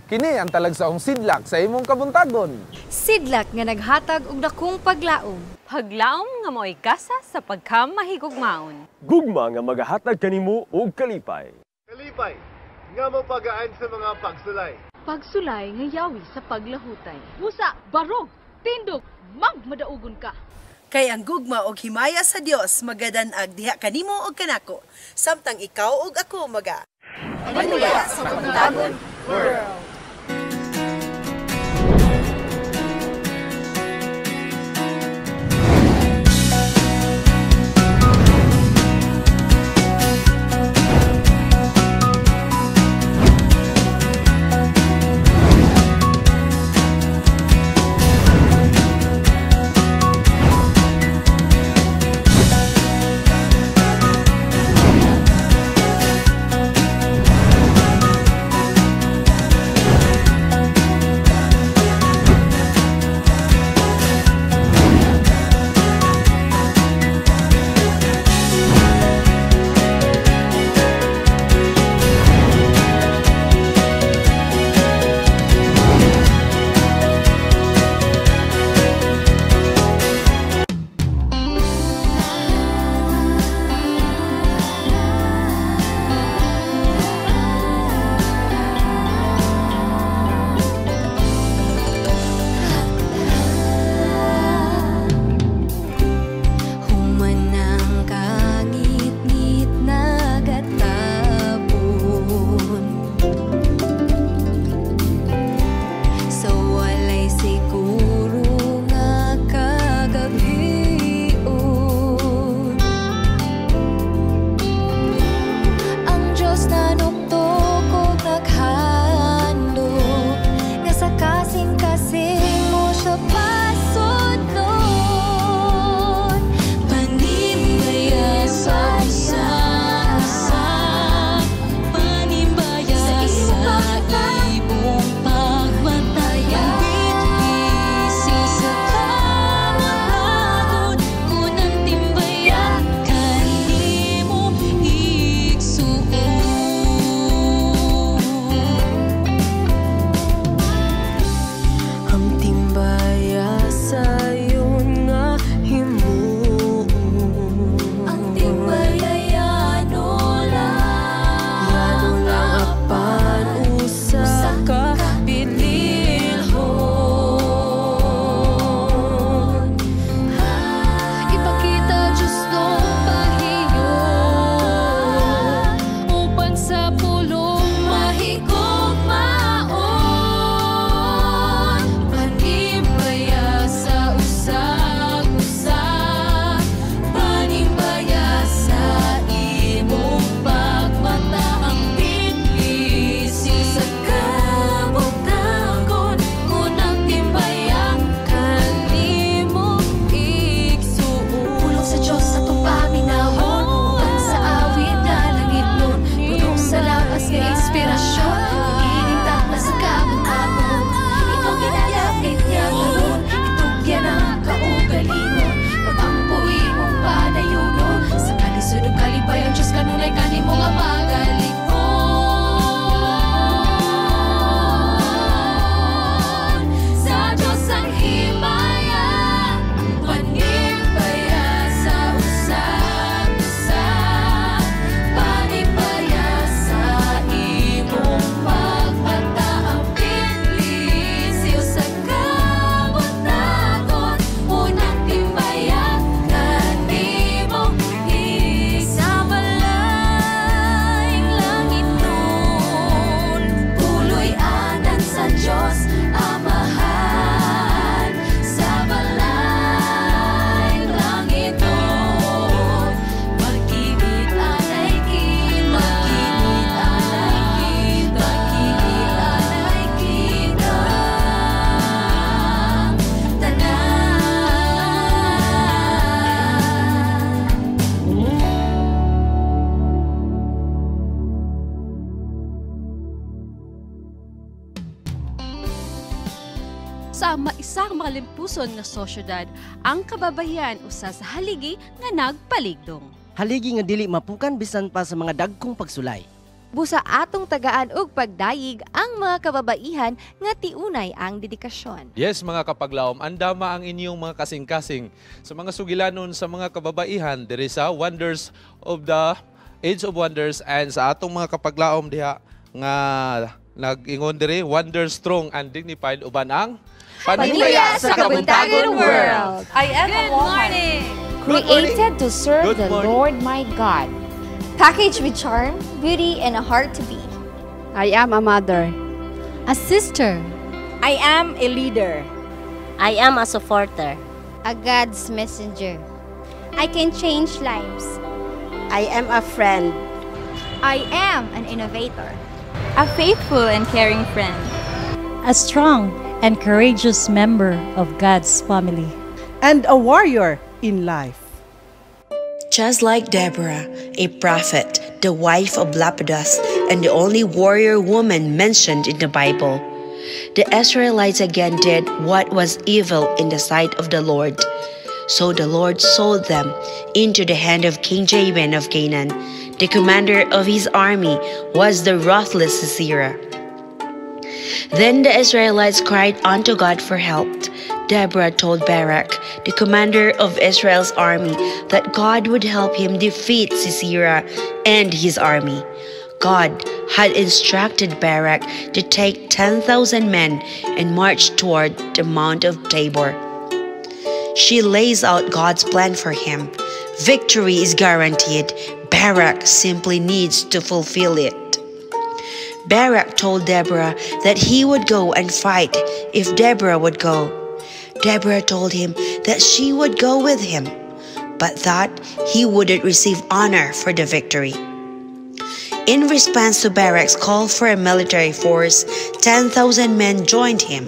Kini ang talagsaong sidlak sa imong kabuntagon. Sidlak nga naghatag og dakong paglaom. Paglaom nga mao'y gasa sa pagkamahigugmaon. Gugma nga magahatag kanimo og kalipay. Kalipay nga mopagaan sa mga pagsulay. Pagsulay nga yawi sa paglahutay. Busa, barog, tindog, magmadaugon ka. Kay ang gugma og himaya sa Dios magadan-ag diha kanimo og kanako, samtang ikaw og ako maga Panuya sa Kabuntagon World. Sa maisang makalimpuson nga sosyedad, ang kababayan usa sa haligi nga nagpaligdong. Haligi nga dili mapukan bisan pa sa mga dagkong pagsulay. Busa atong tagaan og pagdayig ang mga kababaihan nga tiunay ang dedikasyon. Yes, mga kapaglaom, andama ang inyong mga kasing-kasing sa mga sugilanon sa mga kababaihan diri sa Wonders of the Age of Wonders and sa atong mga kapaglaom diha nga nag-ingon diri, Wonder Strong and Dignified uban ang Pamilya sa Kabuntagon World. I am Good a woman. morning! Created to serve Good the morning. Lord my God. Packaged with charm, beauty, and a heart to be. I am a mother. A sister. I am a leader. I am a supporter. A God's messenger. I can change lives. I am a friend. I am an innovator. A faithful and caring friend. A strong and courageous member of God's family. And a warrior in life. Just like Deborah, a prophet, the wife of Lapidoth, and the only warrior woman mentioned in the Bible, the Israelites again did what was evil in the sight of the Lord. So the Lord sold them into the hand of King Jabin of Canaan. The commander of his army was the ruthless Sisera. Then the Israelites cried unto God for help. Deborah told Barak, the commander of Israel's army, that God would help him defeat Sisera and his army. God had instructed Barak to take 10,000 men and march toward the Mount of Tabor. She lays out God's plan for him. Victory is guaranteed. Barak simply needs to fulfill it. Barak told Deborah that he would go and fight if Deborah would go. Deborah told him that she would go with him, but that he wouldn't receive honor for the victory. In response to Barak's call for a military force, 10,000 men joined him.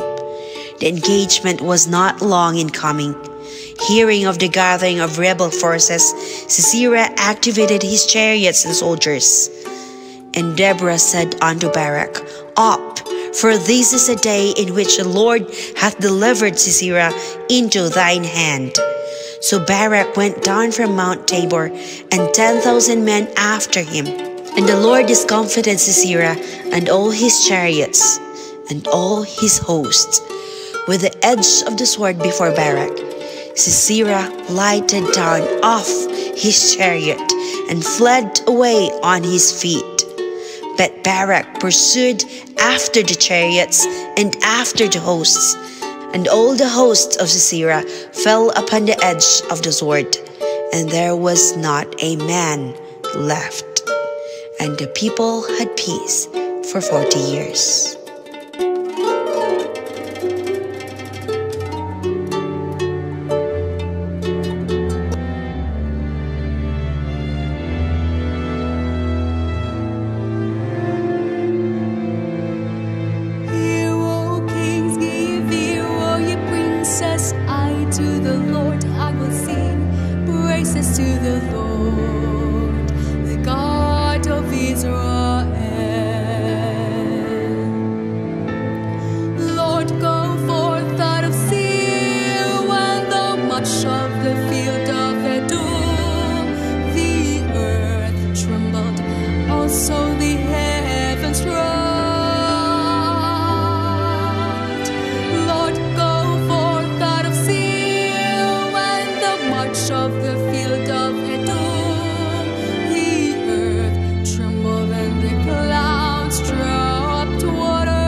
The engagement was not long in coming. Hearing of the gathering of rebel forces, Sisera activated his chariots and soldiers. And Deborah said unto Barak, "Up, for this is a day in which the Lord hath delivered Sisera into thine hand." So Barak went down from Mount Tabor, and 10,000 men after him. And the Lord discomfited Sisera and all his chariots and all his hosts with the edge of the sword before Barak. Sisera lighted down off his chariot and fled away on his feet. But Barak pursued after the chariots and after the hosts, and all the hosts of Sisera fell upon the edge of the sword, and there was not a man left. And the people had peace for 40 years. Hear, O kings, give ear, O ye princes. I to the Lord I will sing praises to the Lord, the God of Israel. Lord, go forth out of Seir when the much of the field of Edom. The earth trembled, also the heavens roared. Lord, go forth out of Seir when the march of the field of Edom. The earth trembled and the clouds dropped water.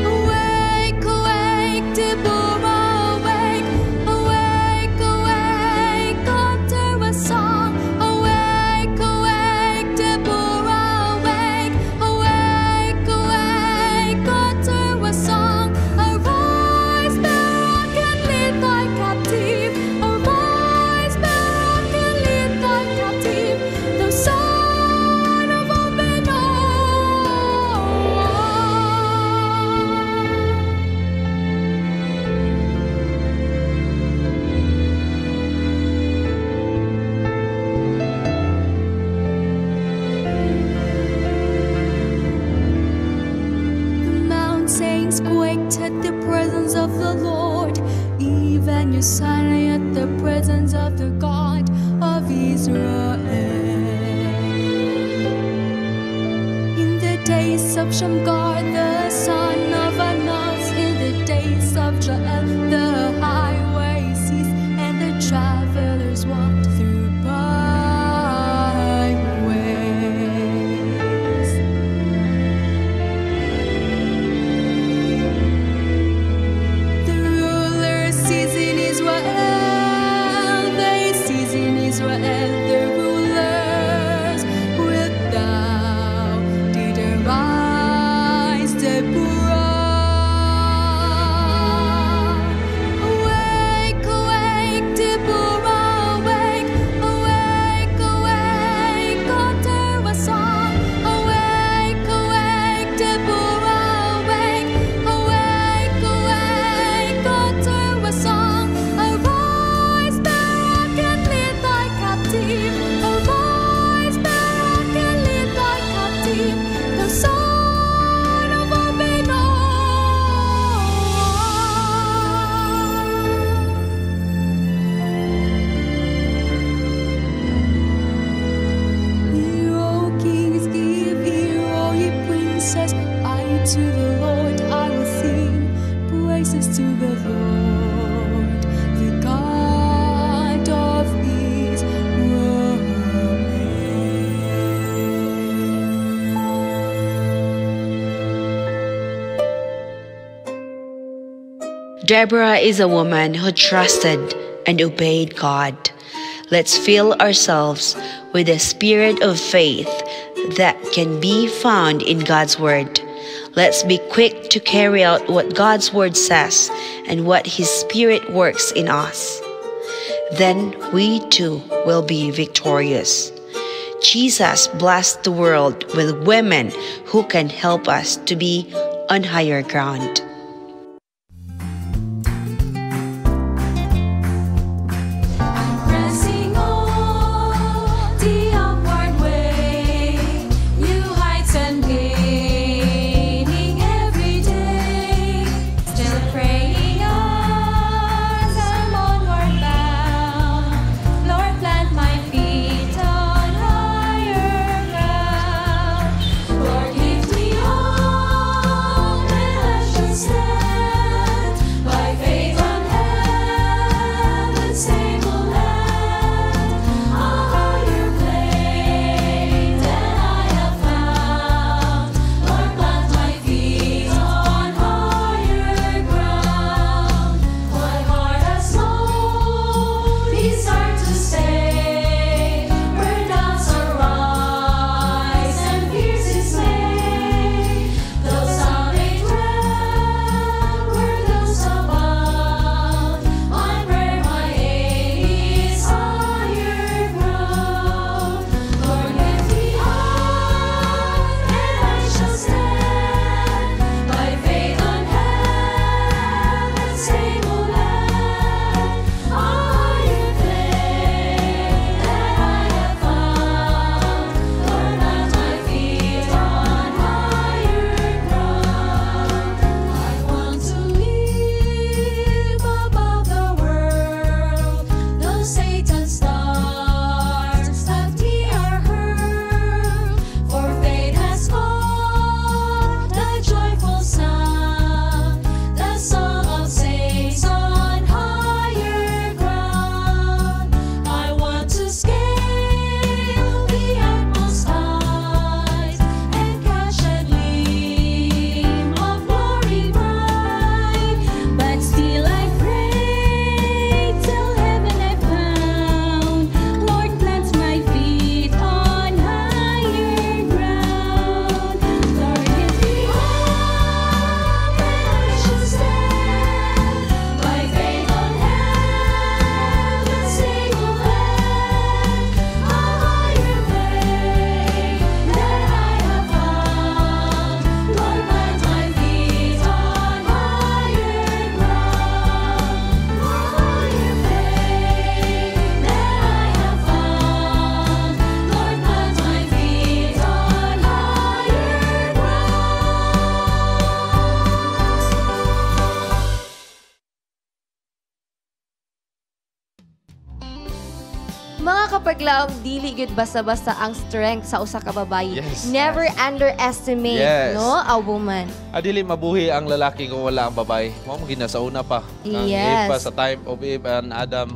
Awake, awake, Deborah, awake, awake, awake, utter a song. Awake, awake, Deborah, awake, awake, awake, utter a song. Arise, Barak, and lead thy captive. Arise, Barak, and lead thy captive. The son of Abinoam. The mountains quaked at the presence of the Lord, even your Sinai at the presence of the God of Israel. days of Shamgar, the son of Anath, in the days of Jael, the highway ceased, and the travelers walked through byways. The rulers cease in Israel, they cease in Israel, the rulers. Wilt thou did arise, Deborah? Awake, awake, Deborah, awake, awake, awake, utter a song. Awake, awake, Deborah, awake, awake, awake, utter a song. Arise, Barak, and lead thy captive. Arise, Barak, and lead thy captive. The son of Abinoam. Hear, O kings, give ear, O ye princes. I to the Lord I will sing praises to the Lord, the God of Israel. Deborah is a woman who trusted and obeyed God. Let's fill ourselves with the spirit of faith that can be found in God's Word. Let's be quick to carry out what God's Word says and what His Spirit works in us. Then we too will be victorious. Jesus blessed the world with women who can help us to be on higher ground. Pressing on the upward way, new heights I'm gaining every day. Still praying as I'm onward bound. Lord, plant my feet on higher ground. Lord, lift me up and I shall soar. Mga kapaglaom, dili gyud basta-basta ang strength sa usa ka babayi. Never underestimate, no, a woman. Adili mabuhi ang lalaki kung wala ang babae. Mao mo gina sa una pa. Ang Eve pa sa time of Eve and Adam,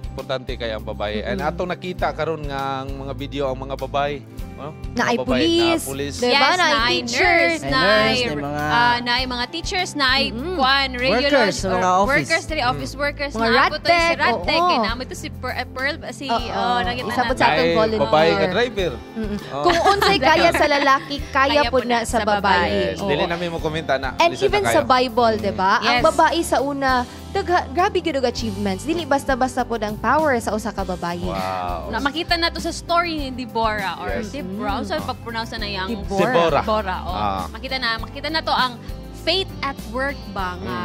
importante kay ang babae. And atong nakita karon nga ang mga video ang mga babae, no? Na ay Mga babae, police, na police. diba? Yes, Na ay na ay teacher. nurse, Naay na ay nurse, naay mga na ay mga teachers, na ay kuan, Workers sa mga office. Workers, diri, office workers. Mga Na ako to si rattek, Rattek, oo. kay naamo to si Pearl, si, Oo. oh, nakita Isa po natin. sa atong Naay volunteer. babae nga driver. Oh. Kung unsay kaya sa lalaki, kaya Kaya po na sa babae. Yes, Oo. dili namin mo komenta na. And Listen even na sa kayo. Bible, 'di ba? Ang babae sa una, grabe gyud og achievements. Dili basta-basta pod ang power sa usa ka babae. Wow. Na makita na to sa story ni Deborah or Deborah. Unsa pag-pronounce na yang Deborah. Deborah. Deborah. Oh. Ah. Makita na to ang faith at work ba nga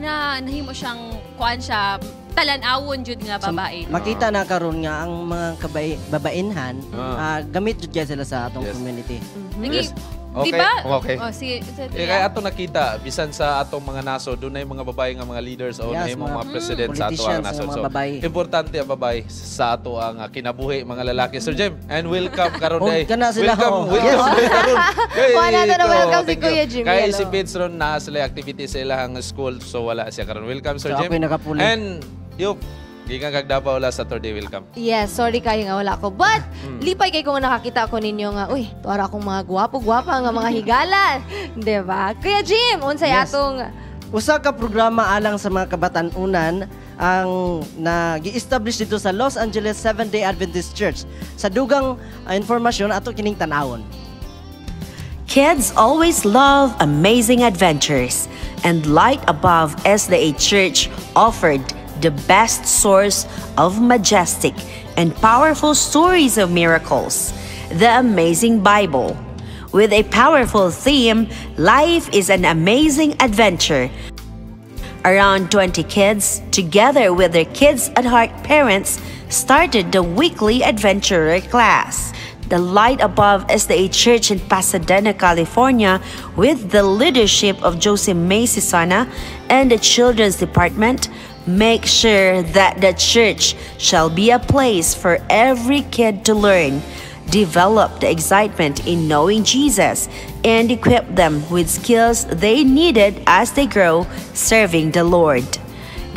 na nahimo siyang kuan siya talan-awon jud nga So, babae. makita na karon nga ang mga babainhan, gamit jud kaya sila sa atong community. Nagi- Yes. Okay. Di ba? Okay. Oh, sige, Eh, kaya ato nakita bisan sa atong mga nasod dunay mga babae nga mga leaders o Yes, yes, mga mga president sa ato ang politicians nasod. nga mga So, babae. importante ang babae sa ato ang kinabuhi mga lalaki. Sir Jim, and welcome karon Oh, day. kana sila, Welcome, oh. welcome Yes. day karon. Kay, Wala na na ito, welcome si thank you. Kuya Jimmy, Kay hello. si Vince ron naa sila activity sa ilang school so wala siya karon. Welcome Sir So, Jim. ako'y nakapuli. And yup, gikan kag Davao last Saturday, welcome. Yes, sorry kayo nga wala ko. But, lipay kay kung nakakita ko ninyo nga, uy, tuara akong mga gwapo-gwapa nga mga higala. 'Di ba? Kuya Jim, unsay atong Usa ka programa alang sa mga kabatan-unan ang nag-establish dito sa Los Angeles Seventh-day Adventist Church. Sa dugang informasyon ato kining tan-awon. Kids always love amazing adventures, and Light Above SDA Church offered the best source of majestic and powerful stories of miracles, the Amazing Bible. With a powerful theme, Life is an Amazing Adventure. Around 20 kids, together with their Kids at Heart parents, started the weekly adventurer class. The Light Above SDA Church in Pasadena, California, with the leadership of Josie May Sisana and the Children's Department, make sure that the church shall be a place for every kid to learn, develop the excitement in knowing Jesus, and equip them with skills they needed as they grow serving the Lord.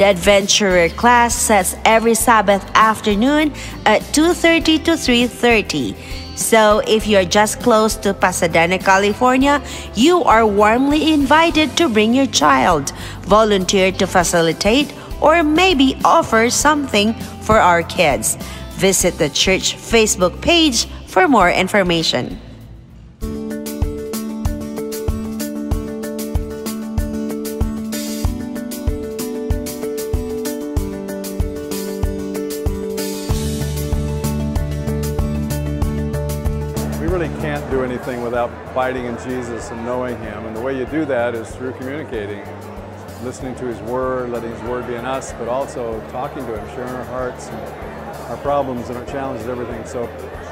The Adventurer class sets every Sabbath afternoon at 2:30 to 3:30. So if you're just close to Pasadena, California, you are warmly invited to bring your child, volunteer to facilitate, or maybe offer something for our kids. Visit the church Facebook page for more information. We really can't do anything without abiding in Jesus and knowing Him. And the way you do that is through communicating, listening to His Word, letting His Word be in us, but also talking to Him, sharing our hearts and our problems and our challenges, everything. So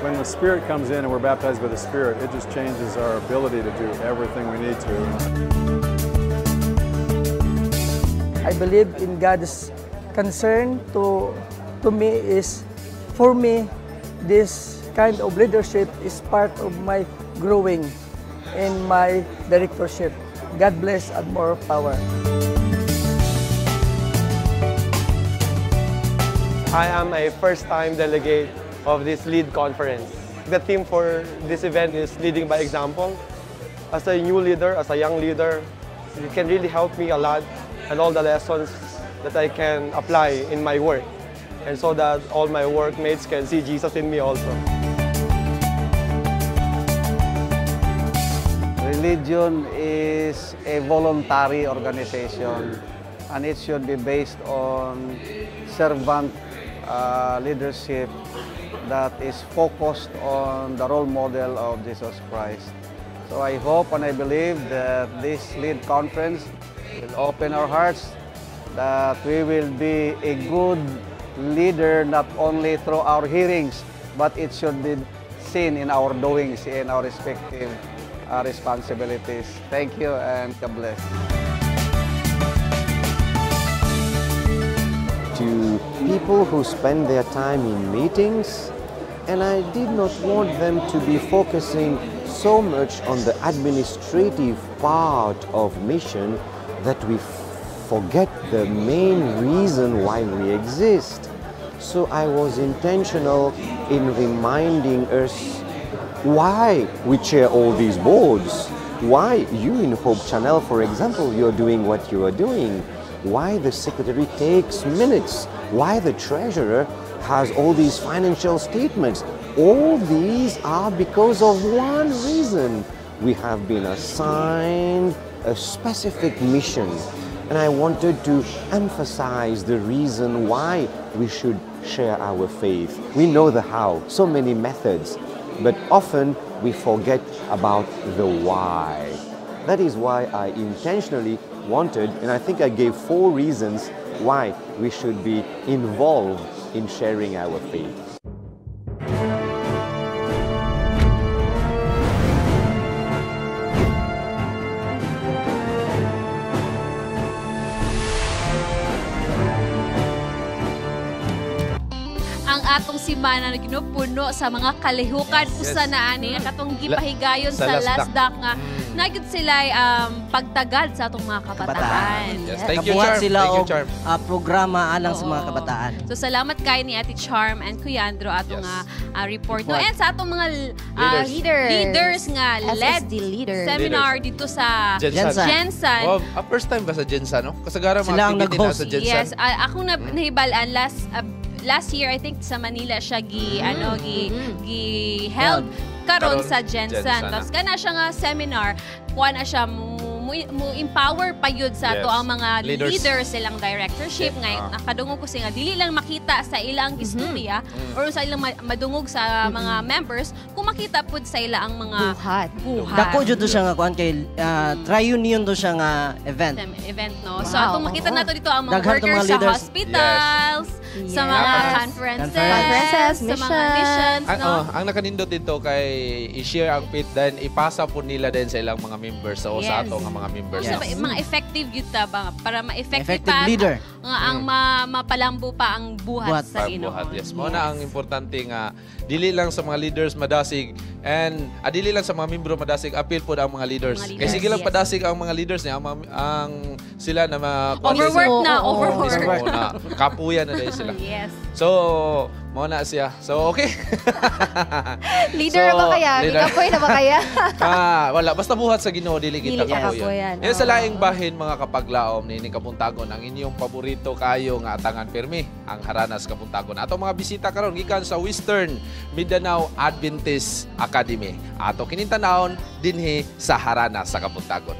when the Spirit comes in and we're baptized by the Spirit, it just changes our ability to do everything we need to. I believe in God's concern to me is, for me, this kind of leadership is part of my growing in my directorship. God bless and more power. I am a first-time delegate of this LEAD conference. The theme for this event is leading by example. As a new leader, as a young leader, it can really help me a lot and all the lessons that I can apply in my work, and so that all my workmates can see Jesus in me also. Religion is a voluntary organization and it should be based on servant leadership that is focused on the role model of Jesus Christ. So I hope and I believe that this LEAD conference will open our hearts, that we will be a good leader not only through our hearings, but it should be seen in our doings, in our respective responsibilities. Thank you and God bless. To people who spend their time in meetings, and I did not want them to be focusing so much on the administrative part of mission that we forget the main reason why we exist. So I was intentional in reminding us why we chair all these boards, why you in Hope Channel, for example, you're doing what you are doing, why the secretary takes minutes, why the treasurer has all these financial statements. All these are because of one reason. We have been assigned a specific mission. And I wanted to emphasize the reason why we should share our faith. We know the how, so many methods, but often we forget about the why. That is why I intentionally wanted, and I think I gave 4 reasons why we should be involved in sharing our faith. Ang atong simana na ginupuno sa mga kalihukan, Yes. usa na ani katong gipahigayon Sa sa Lasdak. Lasdak nga nagyud sila pagtagad sa atong mga kabataan. Yes, thank you, Kabuhat Charm. sila Thank you, og, Charm. programa alang sa mga kabataan. So salamat kay ni Ate Charm and Kuya Andro atong report no Report. and sa atong mga Leaders. Leaders. leaders nga led SSD leaders. seminar dito sa Jensan. Jensan. Wow, first time ba sa Jensan, no? Kasagaran mga Sila ang activity na nag-host. sa Jensan. Yes, ako na nahibalaan last year I think sa Manila siya gi ano gi gi held karon Karon, sa Jensan. Jensan, Tapos kana siya nga seminar, kuan na siya mo empower pa yun sa ato Yes. ang mga Leaders. leaders, silang directorship Ah. nga nakadungog ko siya nga dili lang makita sa ilang istorya or sa ilang madungog sa mga members kung makita pud sa ila ang mga Buhat. buhat. Dako jud to siya nga kuan kay triunion to siya nga event. Event no. So Wow, atong makita oo. nato dito ang mga Daghan tong workers mga sa leaders. hospitals, sa mga Yes. conferences, Conferences, sa mga mission. missions, Ang, no? oh, ang nakanindot dito kay i-share ang faith then ipasa po nila din sa ilang mga members so sa Yes. ato nga mga members. Sa mga effective yun ta ba para ma-effective Effective pa leader. nga ang mapalambo pa ang buhat, Buhat. sa Ginoo. Buhat, yes. Mao na ang importante nga dili lang sa mga leaders madasig and dili lang sa mga membro madasig, appeal po ang mga leaders. Mga leaders, Kay sige lang yes. padasig ang mga leaders niya ang sila na Overwork na, Oo. overwork. Mismo na kapuya na dahil sila. Yes. So, mao na siya. So, okay. Leader So, ba kaya? leader. Ikapoy na ba kaya? Wala. Basta buhat sa Ginoo dili kita Dili ka kapuyan. kapuyan, Yan sa oo. laing bahin mga kapaglaom nining Kabuntagon ang inyong paborito kayo nga atangan pirmi ang Haranas Kabuntagon. Ato mga bisita karon gikan sa Western Mindanao Adventist Academy. Ato kining tan-awon dinhi sa Haranas sa Kabuntagon.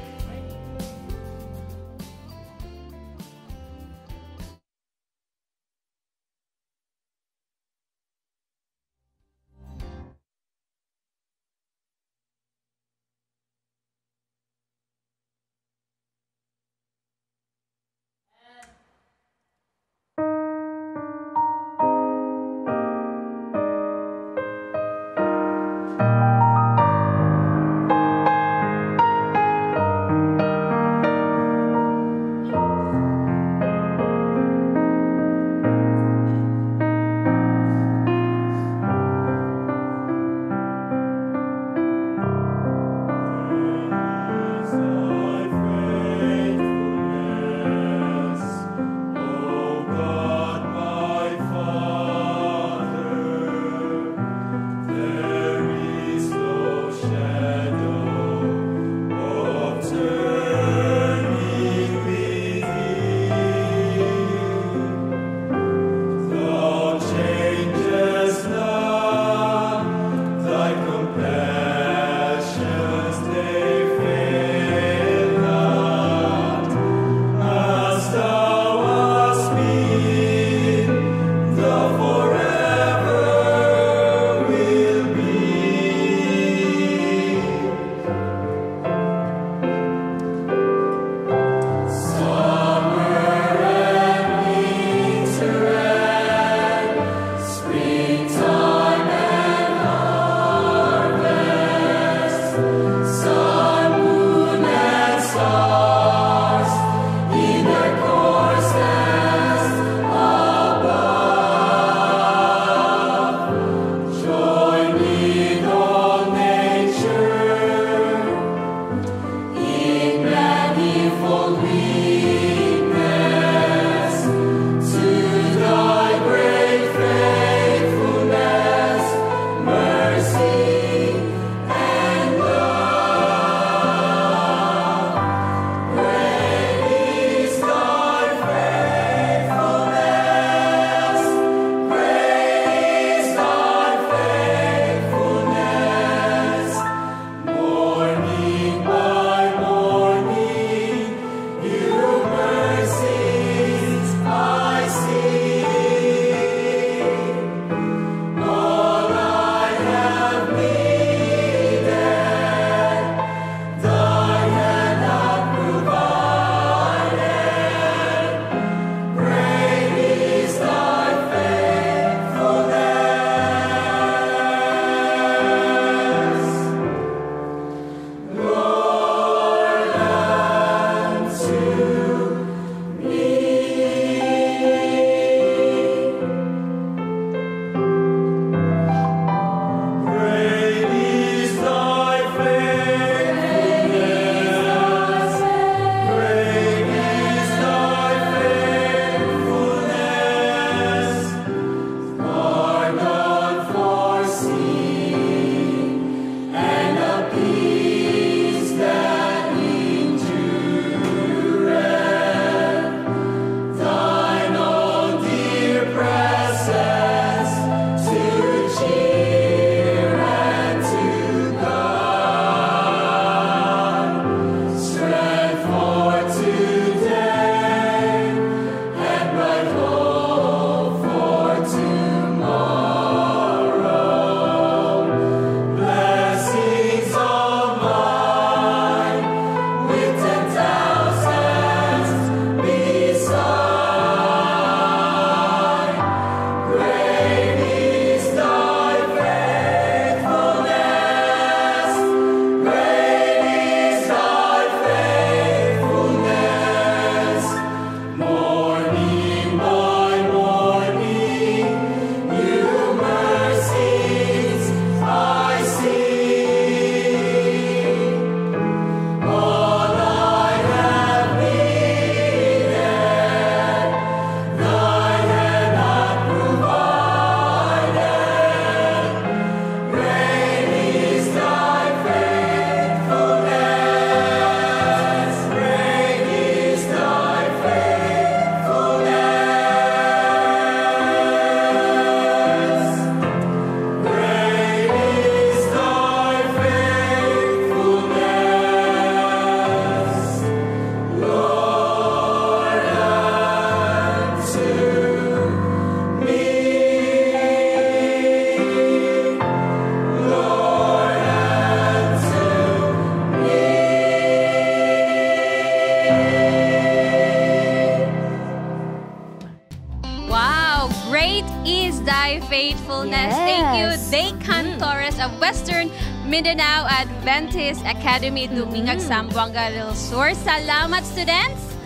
Great is Thy Faithfulness. Thank you, Decan Torres of Western Mindanao Adventist Academy, Dumingag, Zamboanga del Sur. Salamat, students!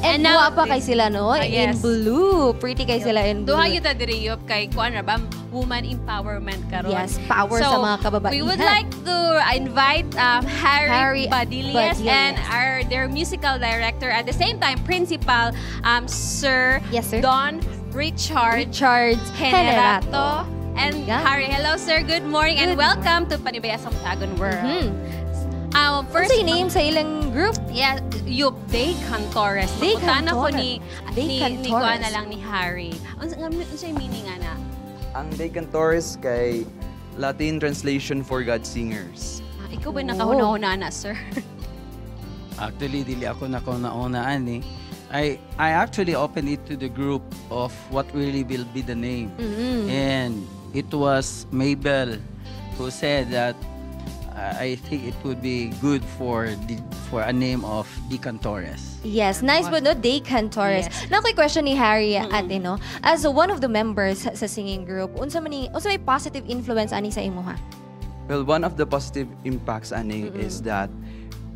And guwapa kay sila, no? Ah, yes. In blue. Pretty kay sila in blue. Duha gyud ta diri, Yop, kay kuan ra ba, woman empowerment karon. Yes, power sa mga kababaihan. We would like to invite Harry, Harry Badillas Badillas. And our their musical director, at the same time principal, Sir, Yes, sir. Don Richard, Richard Generato. Generato. And Harry, hello sir, good morning and welcome to Panibayasong Tagon World. First, Unsay name sa ilang group? Yeah, Yup, Day Cantores. Day Mangutana ko ni Cantores. Day ni Cantores. kuan na lang ni Harry. Unsa meaning ana? Ang Day Cantores kay Latin translation for God Singers. Ah, ikaw ba nakahuna-huna na, sir? Actually, dili ako nakauna-unaan eh. I actually opened it to the group of what really will be the name. And it was Mabel who said that I think it would be good for a name of Deacon Torres. Yes, nice po, no? Day Cantores. Yes. Now, quick question ni Harry, ate, no? As one of the members sa singing group, unsa man ni, unsa may positive influence ani sa imuha? Well, one of the positive impacts ani is that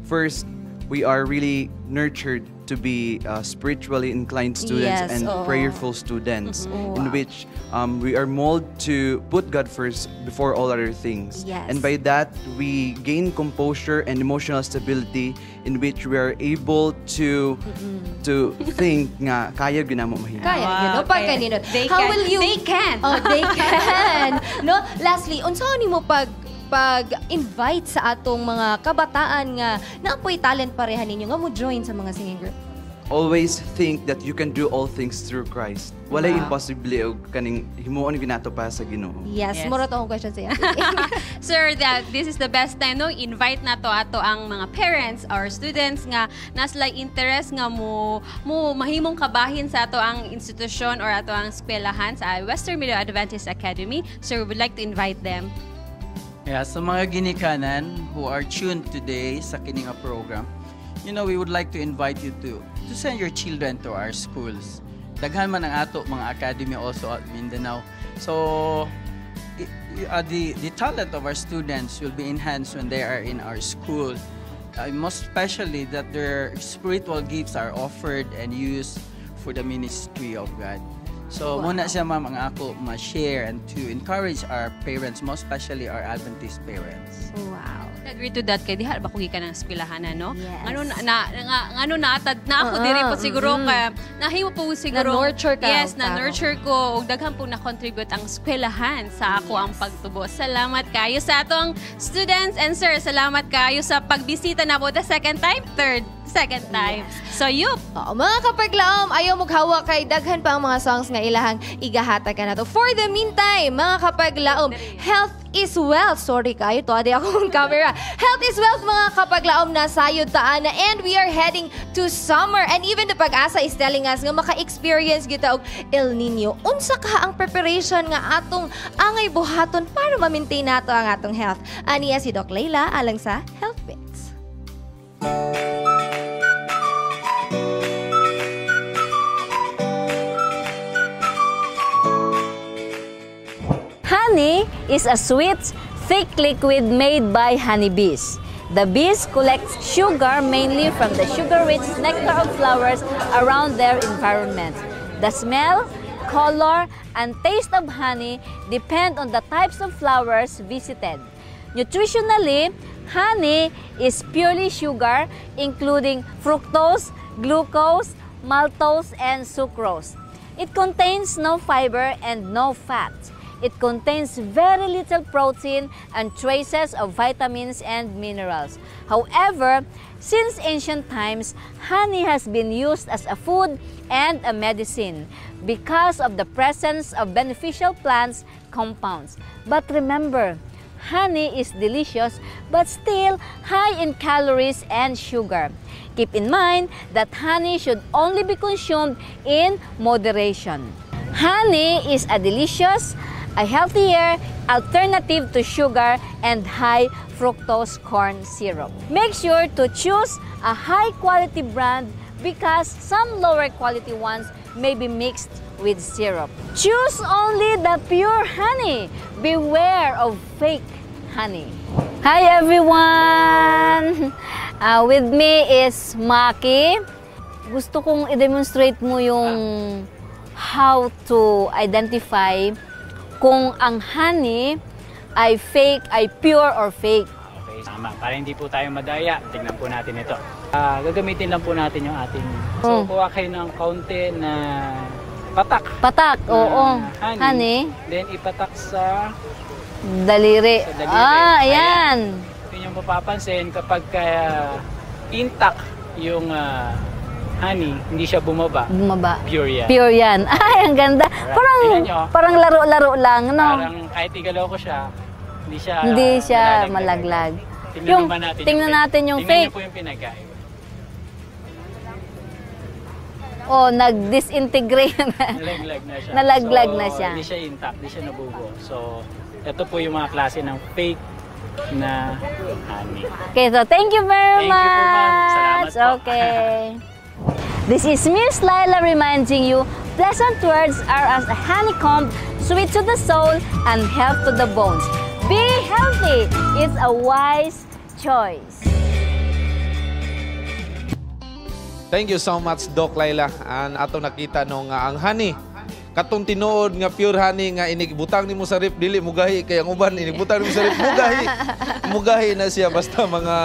first, we are really nurtured to be spiritually inclined students and oo. prayerful students, in which we are molded to put God first before all other things. And by that, we gain composure and emotional stability in which we are able to think nga kaya gyud namo mahimo. Kaya, yun, no? Pag kanino. They How can. will you... They can. Oh, they can. No? Lastly, unsa nimo pag invite sa atong mga kabataan nga naapoy talent pareha ninyo nga mo join sa mga singing group? Always think that you can do all things through Christ. Walay imposible og kaning himuon gyud nato para sa Ginoo. Yes, mura to akong question sa iya. Sir, that this is the best time, no? Invite na to ato ang mga parents or students nga naa sila'y interest nga mo mahimong kabahin sa ato ang institusyon or ato ang eskwelahan sa Western Mindanao Adventist Academy. Sir, we would like to invite them. Yeah, sa mga ginikanan who are tuned today sa kini nga program, we would like to invite you to send your children to our schools. Daghan man ang ato mga academy also at Mindanao. So, the talent of our students will be enhanced when they are in our school. Most especially that their spiritual gifts are offered and used for the ministry of God. So, muna siya, ma'am, ang ako ma-share and to encourage our parents, most especially our Adventist parents. Wow. Agree to that kay diha ba ko gikan ng eskwelahan, no? Yes. Ngano na nga ngano na atad na ako diri po siguro kaya nahimo po siguro Na-nurture ka. Yes, og na tao. Nurture ko ug daghan po na contribute ang eskwelahan sa ako ang pagtubo. Salamat kayo sa atong students and sir, salamat kayo sa pagbisita na po the second time, third, second time. So yup. Oo, mga kapaglaom, ayaw moghawa kay daghan pa ang mga songs nga ilahang igahatag ka nato. For the meantime, mga kapaglaom, health is wealth. Sorry kayo, to adi akong camera. Health is wealth, mga kapaglaom, nasayod ta ana and we are heading to summer and even the PAGASA is telling us nga maka-experience kita og El Nino. Unsa ka ang preparation nga atong angay buhaton para ma-maintain nato ang atong health? Aniya si Doc Leila alang sa Health Bits. Honey is a sweet, thick liquid made by honeybees. The bees collect sugar mainly from the sugar-rich nectar of flowers around their environment. The smell, color, and taste of honey depend on the types of flowers visited. Nutritionally, honey is purely sugar, including fructose, glucose, maltose, and sucrose. It contains no fiber and no fat. It contains very little protein and traces of vitamins and minerals. However, since ancient times, honey has been used as a food and a medicine because of the presence of beneficial plants compounds. But remember, honey is delicious but still high in calories and sugar. Keep in mind that honey should only be consumed in moderation. Honey is a delicious, a healthier alternative to sugar and high fructose corn syrup. Make sure to choose a high quality brand because some lower quality ones may be mixed with syrup. Choose only the pure honey. Beware of fake honey. Hi everyone! With me is Maki. Gusto kong i-demonstrate mo yung how to identify kung ang honey ay fake, ay pure or fake. Okay, tama. Para hindi po tayo madaya, tignan po natin ito. Gagamitin lang po natin yung ating... So, kuha kayo ng kaunti na patak. Patak, na oo. honey. Honey. Then, ipatak sa Daliri. Sa daliri. Ah, ayan. Yun yung mapapansin kapag kaya intact yung honey, hindi siya bumaba. Bumaba. Pure yan. Pure yan. Ay, ang ganda. Alright. Parang, Tingnan nyo. parang laro-laro lang, no? Parang kahit igalaw ko siya, hindi Hindi siya siya malaglag. Tingnan Yung, naman natin tingnan yung fake. natin yung Tingnan fake. niyo po yung pinagkaiba. Oh, nag-disintegrate na. Nalaglag na siya. Nalaglag So, na siya. hindi siya intact, hindi siya nabubuo. So, ito po yung mga klase ng fake na honey. Okay, so thank you very Thank you po, ma'am. Salamat much. po. Okay. This is Miss Laila reminding you, pleasant words are as a honeycomb, sweet to the soul and health to the bones. Be healthy. It's a wise choice. Thank you so much, Doc Laila. An ato nakita no nga ang honey, katong tinuod nga pure honey nga inigbutang nimo sa ref dili mugahi, kay ang uban inigbutang nimo sa ref mugahi. Mugahi na siya basta mga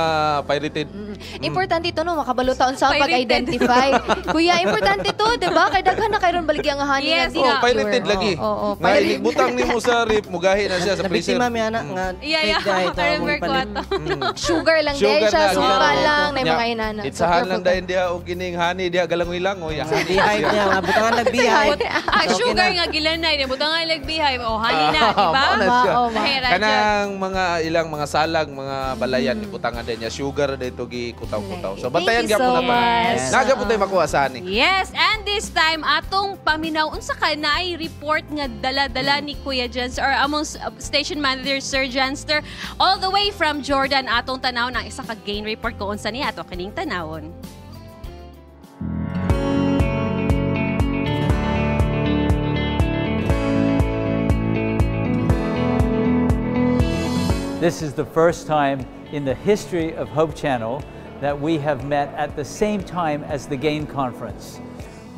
pirated. Importante ito, no? Makabalo taon sa Pirated. pag-identify. Kuya, importante to, di ba? Kay daghan na kayron baligya nga honey Yes, nga di Oh, pure. pirated lagi. Oo, Nga inigbutang nimo sa ref mugahi na siya sa freezer. Nabiktima mi ana nga Yeah. fake dahil ito among Remember ko ipalit. ato. Sugar lang din Sugar siya, na, suka sugar. lang, na Nya, mga inana. So, Itsahan careful lang ka. dahil diha og kining honey diha galangoy-langoy. Honey Beehive siya. niya, mga butangan nag beehive. Ah, sugar nga gilanay, buta nga lag beehive. Oh, honey na, di ba? Mao na siya. Mahira dyan. Kanang mga ilang mga salag, mga balayan, ibutangan din niya. Sugar dito gikutaw-kutaw. So bantayan Thank you gyapon so na pa. much. Naga po tayo makuha sa honey. Yes, and this time atong paminaw unsa ka naay report nga dala-dala ni Kuya Jens or among station manager Sir Janster all the way from Jordan, atong tanaw ng isa ka gain report kung unsa niya ato kining tanawon. This is the first time in the history of Hope Channel that we have met at the same time as the GAIN Conference.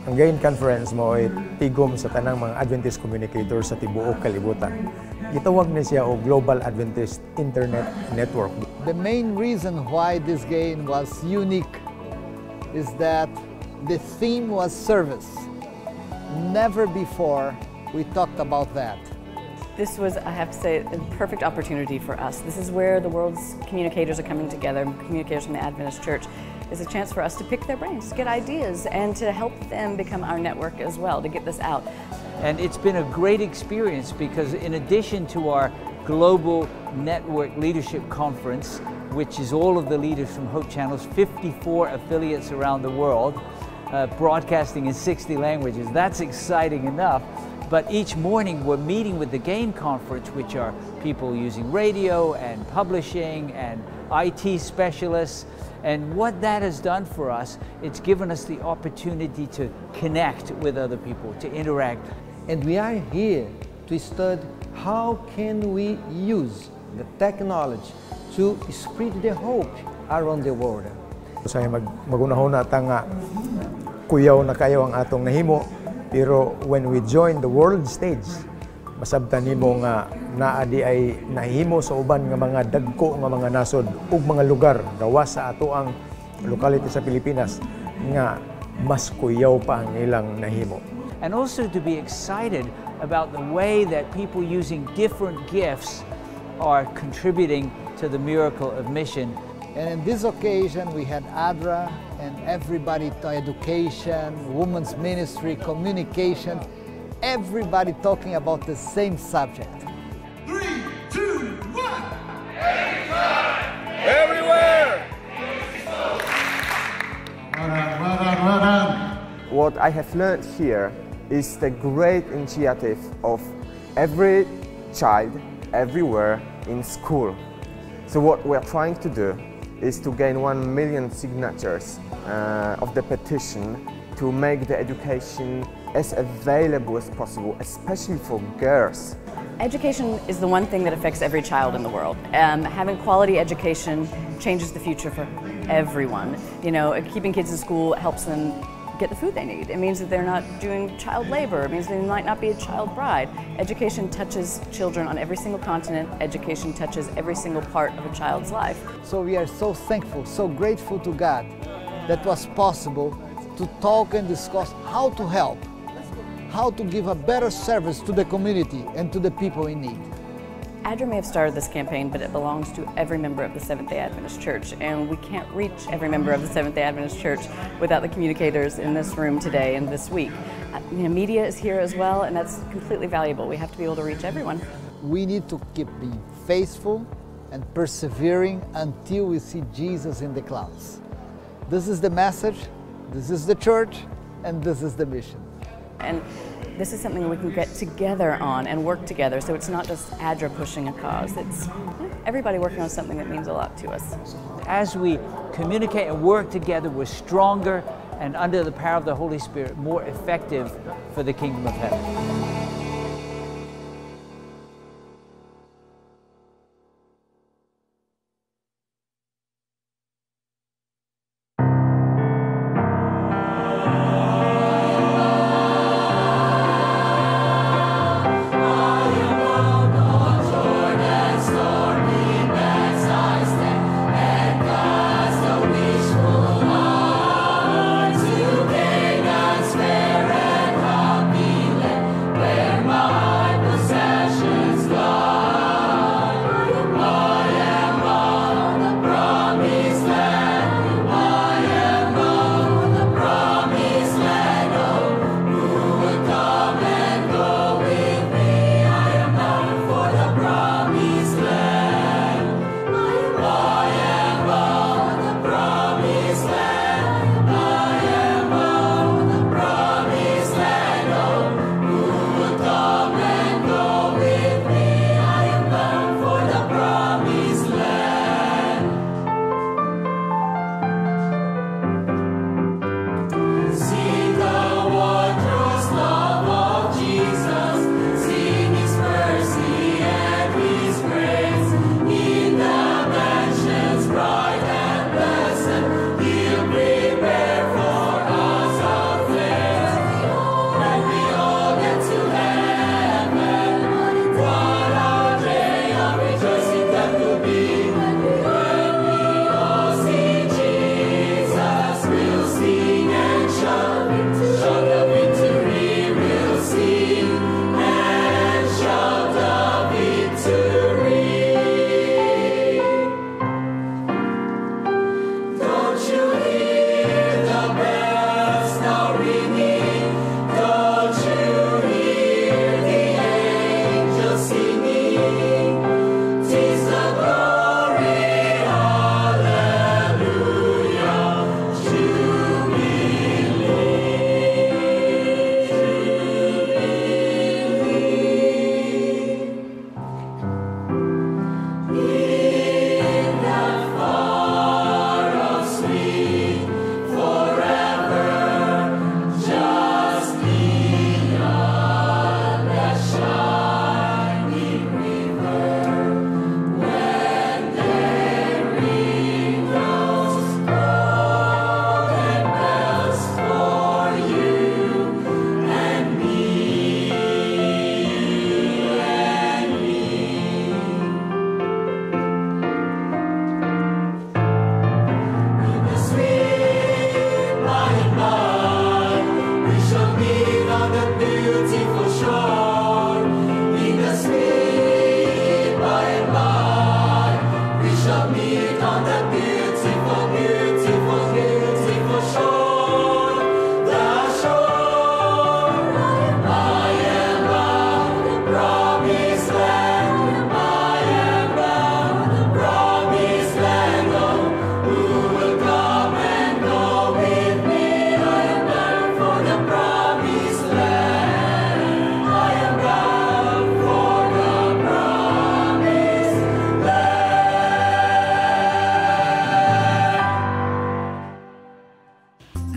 Ang GAIN Conference mo ay tigom sa tanang mga Adventist communicators sa tibuok kalibutan. Gitawag ni siya og Global Adventist Internet Network. The main reason why this game was unique is that the theme was service. Never before we talked about that. This was, I have to say, a perfect opportunity for us. This is where the world's communicators are coming together, communicators from the Adventist Church. It's a chance for us to pick their brains, to get ideas, and to help them become our network as well, to get this out. And it's been a great experience because in addition to our Global Network Leadership Conference, which is all of the leaders from Hope Channel's 54 affiliates around the world, broadcasting in 60 languages, that's exciting enough. But each morning we're meeting with the GAIN Conference, which are people using radio and publishing and IT specialists. And what that has done for us, it's given us the opportunity to connect with other people, to interact. And we are here to study how can we use the technology to spread the hope around the world. Sa magunahon na ta nga kuyaw na kayo ang atong nahimo, pero when we join the world stage, masabtan nimo nga naa di ay nahimo sa uban nga mga dagko nga mga nasod ug mga lugar gawas sa ato ang locality sa Pilipinas nga mas kuyaw pa ang ilang nahimo. And also to be excited about the way that people using different gifts are contributing to the miracle of mission. And in this occasion, we had ADRA and everybody to education, women's ministry, communication, everybody talking about the same subject. 3, 2, 1. Everywhere! Well done, well done, well done. What I have learned here is the great initiative of every child everywhere in school. So what we are trying to do is to gain 1 million signatures of the petition to make the education as available as possible, especially for girls. Education is the one thing that affects every child in the world. Having quality education changes the future for everyone. Keeping kids in school helps them get the food they need. It means that they're not doing child labor. It means they might not be a child bride. Education touches children on every single continent. Education touches every single part of a child's life. So we are so thankful, so grateful to God that was possible to talk and discuss how to help, how to give a better service to the community and to the people in need. ADRA may have started this campaign, but it belongs to every member of the Seventh-day Adventist Church, and we can't reach every member of the Seventh-day Adventist Church without the communicators in this room today and this week. Media is here as well, and that's completely valuable. We have to be able to reach everyone. We need to keep being faithful and persevering until we see Jesus in the clouds. This is the message, this is the church, and this is the mission. And this is something we can get together on and work together, so it's not just ADRA pushing a cause, it's everybody working on something that means a lot to us. As we communicate and work together, we're stronger and, under the power of the Holy Spirit, more effective for the kingdom of heaven.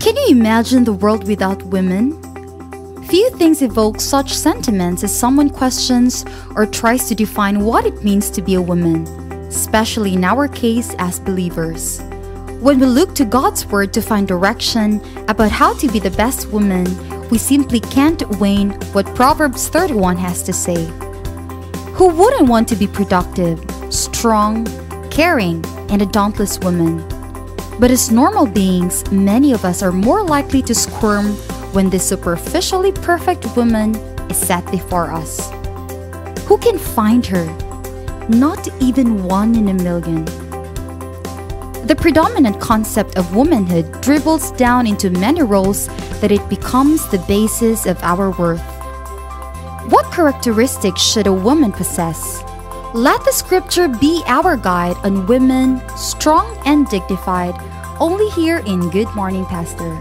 Can you imagine the world without women? Few things evoke such sentiments as someone questions or tries to define what it means to be a woman, especially in our case as believers. When we look to God's Word to find direction about how to be the best woman, we simply can't wane what Proverbs 31 has to say. Who wouldn't want to be productive, strong, caring, and a dauntless woman? But as normal beings, many of us are more likely to squirm when this superficially perfect woman is set before us. Who can find her? Not even one in a million. The predominant concept of womanhood dribbles down into many roles that it becomes the basis of our worth. What characteristics should a woman possess? Let the scripture be our guide on women, strong and dignified, only here in Good Morning Pastor.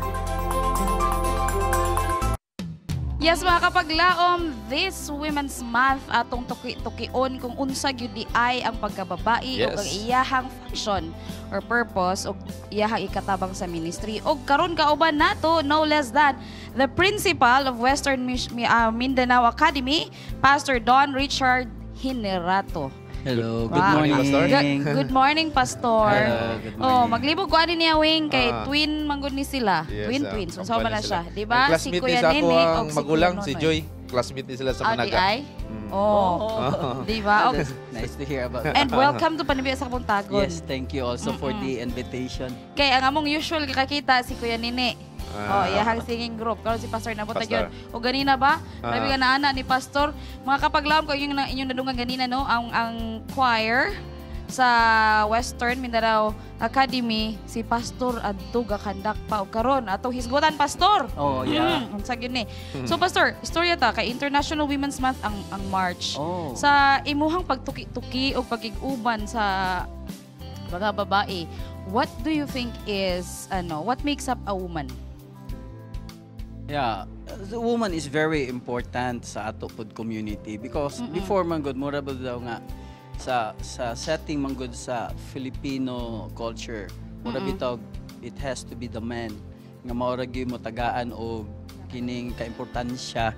Yes, mga kapaglaom, this Women's Month atong tuki-tukion kung unsa gyud di ay ang pagkababae ug ang iyahang function or purpose ug iyahang ikatabang sa ministry. Og karon kauban nato no less than the principal of Western Mindanao Academy, Pastor Don Richard Hinerato. Hello, good Wow. morning. Pastor. Good morning, Pastor. Hello, good Oh, maglibog ko ani niya wing kay twin manggod ni sila. Yes, Twin twin. So sama kampanya na sila. siya, di ba? Ang classmate Si Kuya ni sa ako Nene ang og si magulang, Kuya si Nonoy. Joy. Classmate ni sila sa Ah, di Managa. ay? Oh. Di ba? Og- That's nice to hear about that. And welcome to Panibiya sa Kabuntagon. Yes, thank you also for the invitation. Kay ang among usual kakita si Kuya Nene. Oh, iyahang singing group. Karon si Pastor nabot Pastor. gyud. O ganina ba? Grabe ka na ana ni Pastor. Mga kapaglaom ko yung inyong nadungan ganina, no, ang choir sa Western Mindanao Academy, si Pastor adto gakandak pa og karon atong hisgutan, Pastor. Oh, yeah. Unsa gyud ni. So Pastor, istorya ta kay International Women's Month ang March. Oh. Sa imuhang pagtuki-tuki o pagig-uban sa mga babae, what do you think is ano, what makes up a woman? Yeah, the woman is very important sa ato pod community because before man gud, mura ba daw nga sa setting man gud sa Filipino culture, mura bitaw it has to be the man nga mao ra gyud mo tagaan og kining kaimportansya,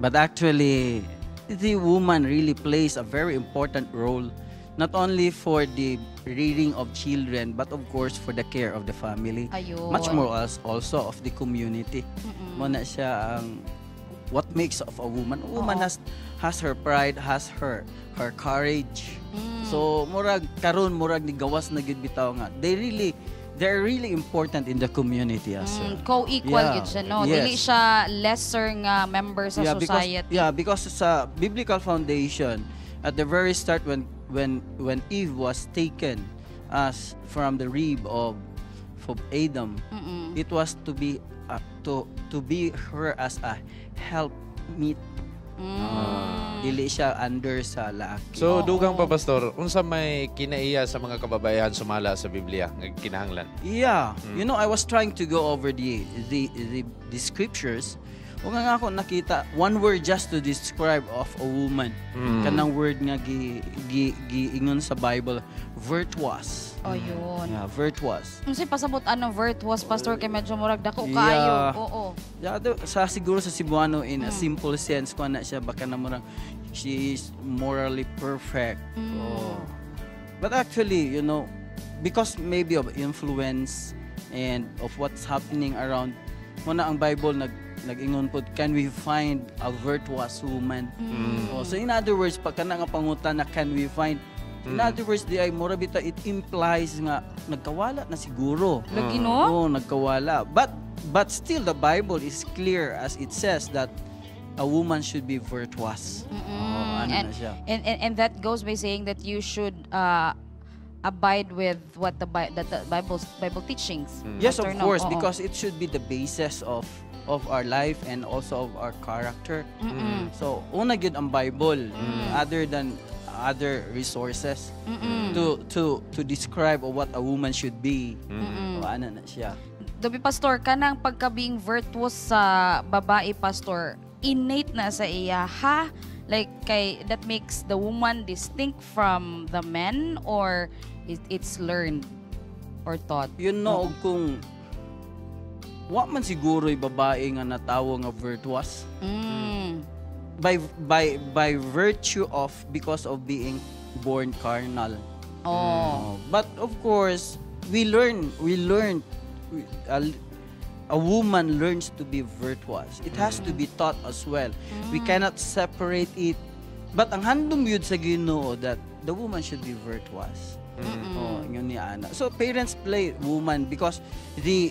but actually the woman really plays a very important role, not only for the rearing of children but of course for the care of the family. Ayun. Much more as also of the community. Mo na siya ang what makes of a woman. A woman Oo. has her pride, has her courage. So murag karon murag ni gawas na gyud bitaw nga they're really important in the community as well. Co-equal gyud siya, no? Yes. Dili siya lesser nga member sa Because, society. yeah, because sa biblical foundation, at the very start when Eve was taken as from the rib of Adam, it was to be her as a help meet. Dili siya under sa laaki. So dugang pa, Pastor, unsa may kinaiya sa mga kababayan sumala sa Biblia nga kinahanglan? Yeah. I was trying to go over the scriptures. Ug nga ako nakita one word just to describe of a woman. Kanang word nga gi, gi giingon sa Bible, virtuous. Oh, yun. Yeah, virtuous. Unsay pasabot anong virtuous, Pastor, kay medyo murag dako kaayo. Oo. Yeah, sa siguro sa Cebuano in a simple sense ko na siya baka na murang she is morally perfect. Oh. But actually, because maybe of influence and of what's happening around, mo na ang Bible nag-ingon pod, "Can we find a virtuous woman?" Oh, so in other words, pag kana nga pangutana, "Can we find," in other words, di ay mura bitaw it implies nga nagkawala na siguro. Lagi, no? Oo, nagkawala. But still the Bible is clear as it says that a woman should be virtuous. Oh, ano and, na siya. And that goes by saying that you should abide with what the Bible teachings. Yes, of Pastor, no? course, Oo. Because it should be the basis of our life and also of our character. So, una gyud ang Bible other than other resources to describe of what a woman should be. O, ano na siya. Dobi, Pastor, kanang pagka being virtuous sa babae, Pastor, innate na sa iya, ha? Like, kay, that makes the woman distinct from the men or it's learned or taught? Kung Wa man siguro babae nga natawo nga virtuous by virtue of because of being born carnal. But of course, we learn a woman learns to be virtuous. It has to be taught as well. We cannot separate it. But ang handom yun sa Ginoo that the woman should be virtuous. Oh, yun ni ana. So parents play woman because the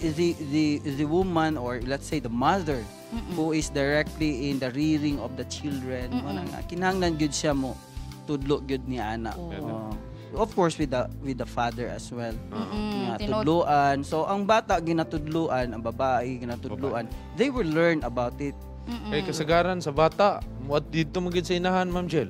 woman, or let's say the mother who is directly in the rearing of the children, mo na nga kinahanglan gyud siya mo tudlo gyud ni ana. Oh. Of course with the father as well. Nga tudluan. So ang bata ginatudluan, ang babae ginatudluan, they will learn about it. Kay kasagaran sa bata, what dito mo gid sa inahan, Ma'am Jill.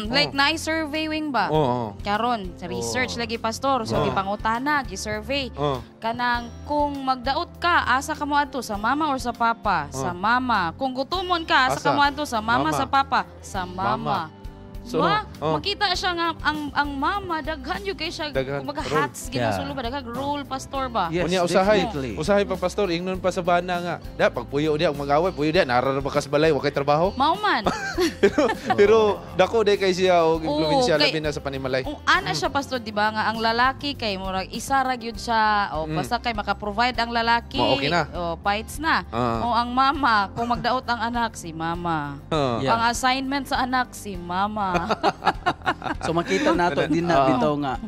Like na surveying ba? Oo. Karon sa research lagi, pastor, so gipangutana, gi-survey. Kanang kung magdaot ka, asa ka mo adto, sa mama or sa papa? Sa mama. Kung gutomon ka, asa Asa? Ka mo adto, sa mama, Mama. Sa papa? Sa mama. Mama. So, Ba, makita siya nga ang mama daghan yun kay siya Daghan kumbaga role. hats ginasulo ba, daghang role, pastor ba? Unya usahay, usahay pa, pastor, ingnon pa sa bana nga. Da pagpuyo diya, mag-away, puyo diya, nara ra ba kas balay, wa kay trabaho. Mao man. Pero dako day kay siya og Oo, impluwensya labi na sa panimalay. Kung ana siya, pastor, di ba, nga ang lalaki kay murag isa ra gyud siya o basta kay maka-provide ang lalaki, Mo, okay na. o fights na. O ang mama, kung magdaot ang anak, si mama. Ang assignment sa anak, si mama. So makita nato din na bitaw nga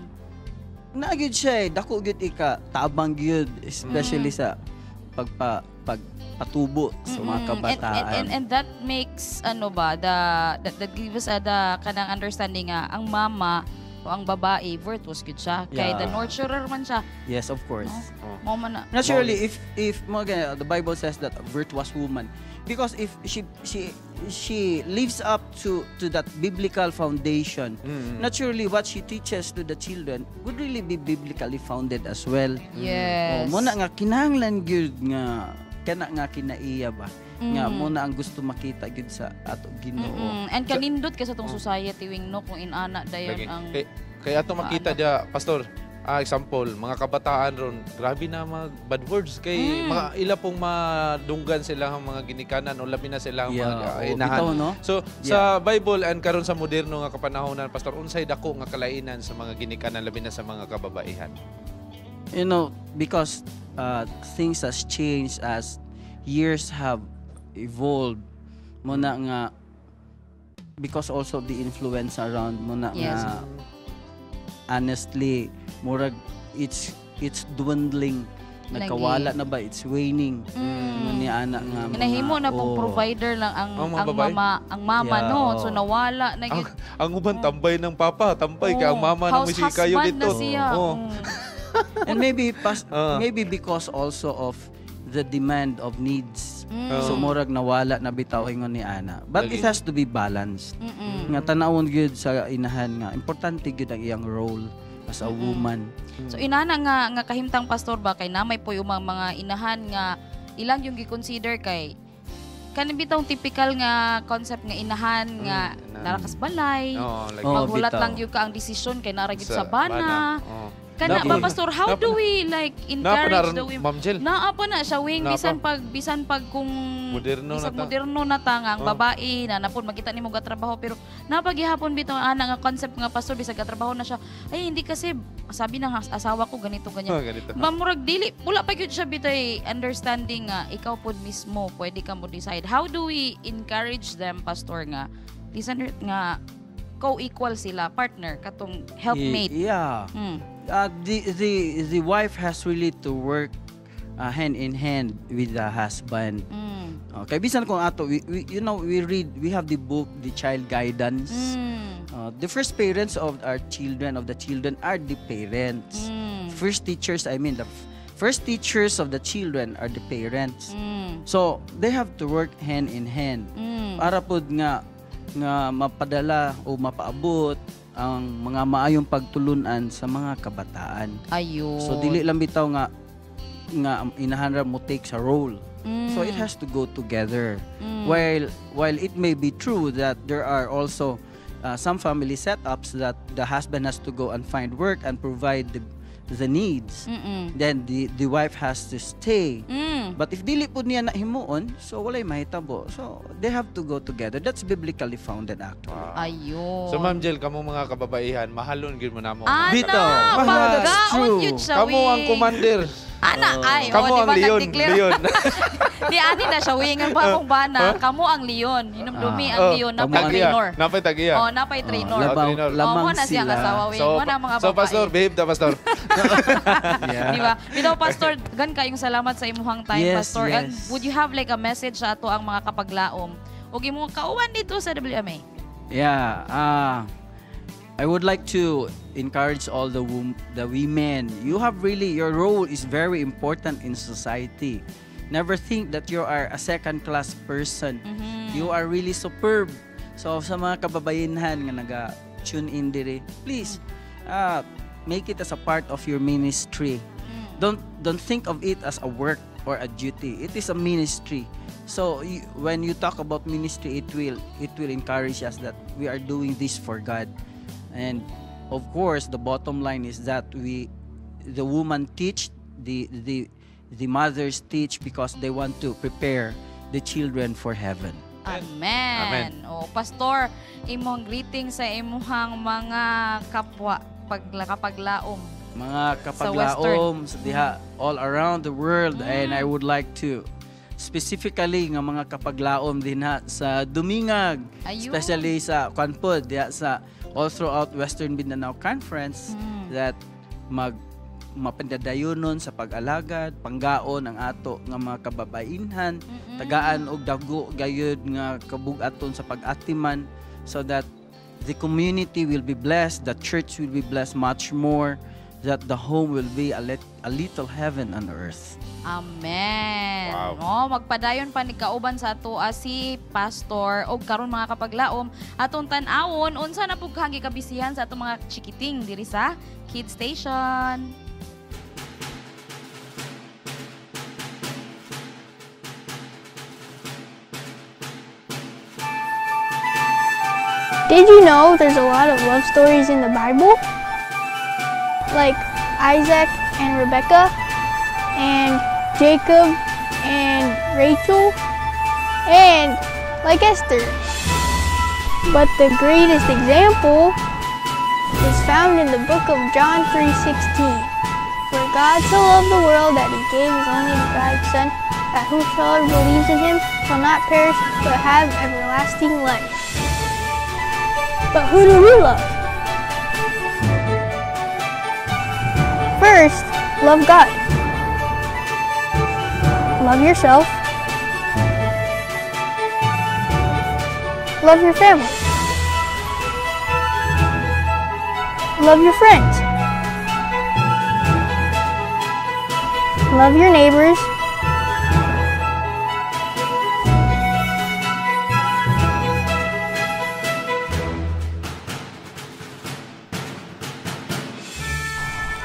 naa gyud siya eh, dako gyud ika tabang gyud, especially sa pagpatubo sa mga kabataan. And that makes ano ba the that, that gives us the kanang understanding nga ang mama o ang babae virtuous gyud siya kay the nurturer man siya. Yes, of course. Mao man na. Naturally, if mga ganyan, the Bible says that a virtuous woman, because if she lives up to that biblical foundation, naturally what she teaches to the children would really be biblically founded as well. Oh, mo na nga kinahanglan gyud nga kana nga kinaiya ba nga mo na ang gusto makita gyud sa ato Ginoo. And kanindot kay sa tong society, wing, no, kung inana dayon Lagi. ang Kay ato makita dia, pastor, example, mga kabataan ron, grabe na mag bad words kay mga ila pong madunggan sila ang mga ginikanan o labi na sila ang mga inahan. Bitaw, no? So sa Bible and karon sa moderno nga kapanahonan, pastor, unsay dako nga kalainan sa mga ginikanan labi na sa mga kababaihan? Because things has changed as years have evolved, mo na nga because also of the influence around, mo na nga honestly murag it's dwindling, nagkawala na ba, it's waning. Ni ana nga mga Nahimo na pong provider lang ang Ang mga ang babae? Mama, ang mama, no. Oo. So nawala na Ang, gyud. ang uban tambay ng papa, tambay kay ang mama na House mo si kayo husband dito. na siya. And maybe because also of the demand of needs. So murag nawala na bitaw ingon ni ana. But it has to be balanced. Nga tanawon gyud sa inahan nga importante gyud ang iyang role as a woman. So inana nga nga kahimtang, pastor ba, kay namay po yung mga inahan nga ilang yung gi-consider kay kanang bitawng typical nga concept nga inahan nga inahan. narakas balay. Oo, like Maghulat bitaw. Lang gyud ka ang desisyon kay nara gyud sa bana. Oo. Kana ba, Napa- pastor, how do we like encourage Napa na the women? Ma'am Jill. Naa pa na siya, wing, Naa pa. bisan pag kung Moderno na bisag ta. Moderno na ta nga ang babae na napod makita nimo gatrabaho, pero napagihapon bitaw ana nga concept nga, pastor, bisag gatrabaho na siya, ay hindi kasi sabi ng asawa ko ganito ganyan. Oh, ganito. Mamurag dili wala pa gyud siya bitay understanding nga ikaw pod mismo pwede ka mo decide. How do we encourage them, pastor, nga listen nga co-equal sila, partner, katong helpmate? Yeah. The wife has really to work hand in hand with the husband. Okay, bisan kung ato we you know we read, we have the book, the Child Guidance. The first parents of our children, of the children, are the parents. First teachers, I mean, the first teachers of the children are the parents. So they have to work hand in hand para pod nga nga mapadala o mapaabot ang mga maayong pagtulunan sa mga kabataan. Ayun. So dili lang bitaw nga nga inahan ra mo take sa role. So it has to go together. While it may be true that there are also some family setups that the husband has to go and find work and provide the needs, then the wife has to stay. But if dili pud niya nahimuon, so walay mahitabo. So they have to go together. That's biblically founded actually. Ayun. So Ma'am Jill, kamo mga kababaihan, mahalon gyud mo namo. Ana, Bitaw. Pagkaon yun siya, Kamo ang wing. Commander. Ana, ay, Kamo oh, di ang ba leon, nag-declare? Leon. Di ani na siya, wing. Ang pa akong bana, kamo ang leon. Hinumdumi ang Oh, leon, napay tagiya. trainer. Napay tagiya. Oh, napay trainer. Labaw- lamang Oh, mo na siyang sila. asawa, wing. So, Mo na mga so babae. Pastor, babe ta Pastor. Di ba? Bitaw, Pastor, gan kayong salamat sa imuhang time, Yes, Pastor. And yes. would you have like a message sa ato ang mga kapaglaom? Ug imong kauban dito sa WMA? Yeah, I would like to encourage all the women. You have really, your role is very important in society. Never think that you are a second class person. You are really superb. So sa mga kababayenhan nga naga tune in diri, please make it as a part of your ministry. Don't think of it as a work or a duty. It is a ministry. So when you talk about ministry, it will encourage us that we are doing this for God. And of course, the bottom line is that we, the woman teach, the mothers teach because they want to prepare the children for heaven. Amen. Amen. O, Pastor, imong greeting sa imuhang mga kapwa kapaglaom. Mga Sa kapaglaom sa diha all around the world, and I would like to specifically nga mga kapaglaom dinha sa Dumingag, Ayun. Especially sa kwan pod diha sa all throughout Western Mindanao Conference, that mag mapandadayonon sa pag-alagad, panggaon ang ato nga mga kababainhan, tagaan og dago gayud nga kabug-aton sa pag-atiman so that the community will be blessed, the church will be blessed much more, that the home will be a little heaven on earth. Amen. Wow. No, magpadayon pa ni kauban sa atoa si Pastor og karon, mga kapaglaom, atong tan-awon unsa na pud kang gikabisihan sa atong mga chikiting diri sa Kids Station. Did you know there's a lot of love stories in the Bible? Like Isaac and Rebekah, and Jacob and Rachel, and like Esther. But the greatest example is found in the book of John 3:16. For God so loved the world that he gave his only begotten Son, that whosoever believes in him shall not perish but have everlasting life. But who do we love? First, love God. Love yourself. Love your family. Love your friends. Love your neighbors.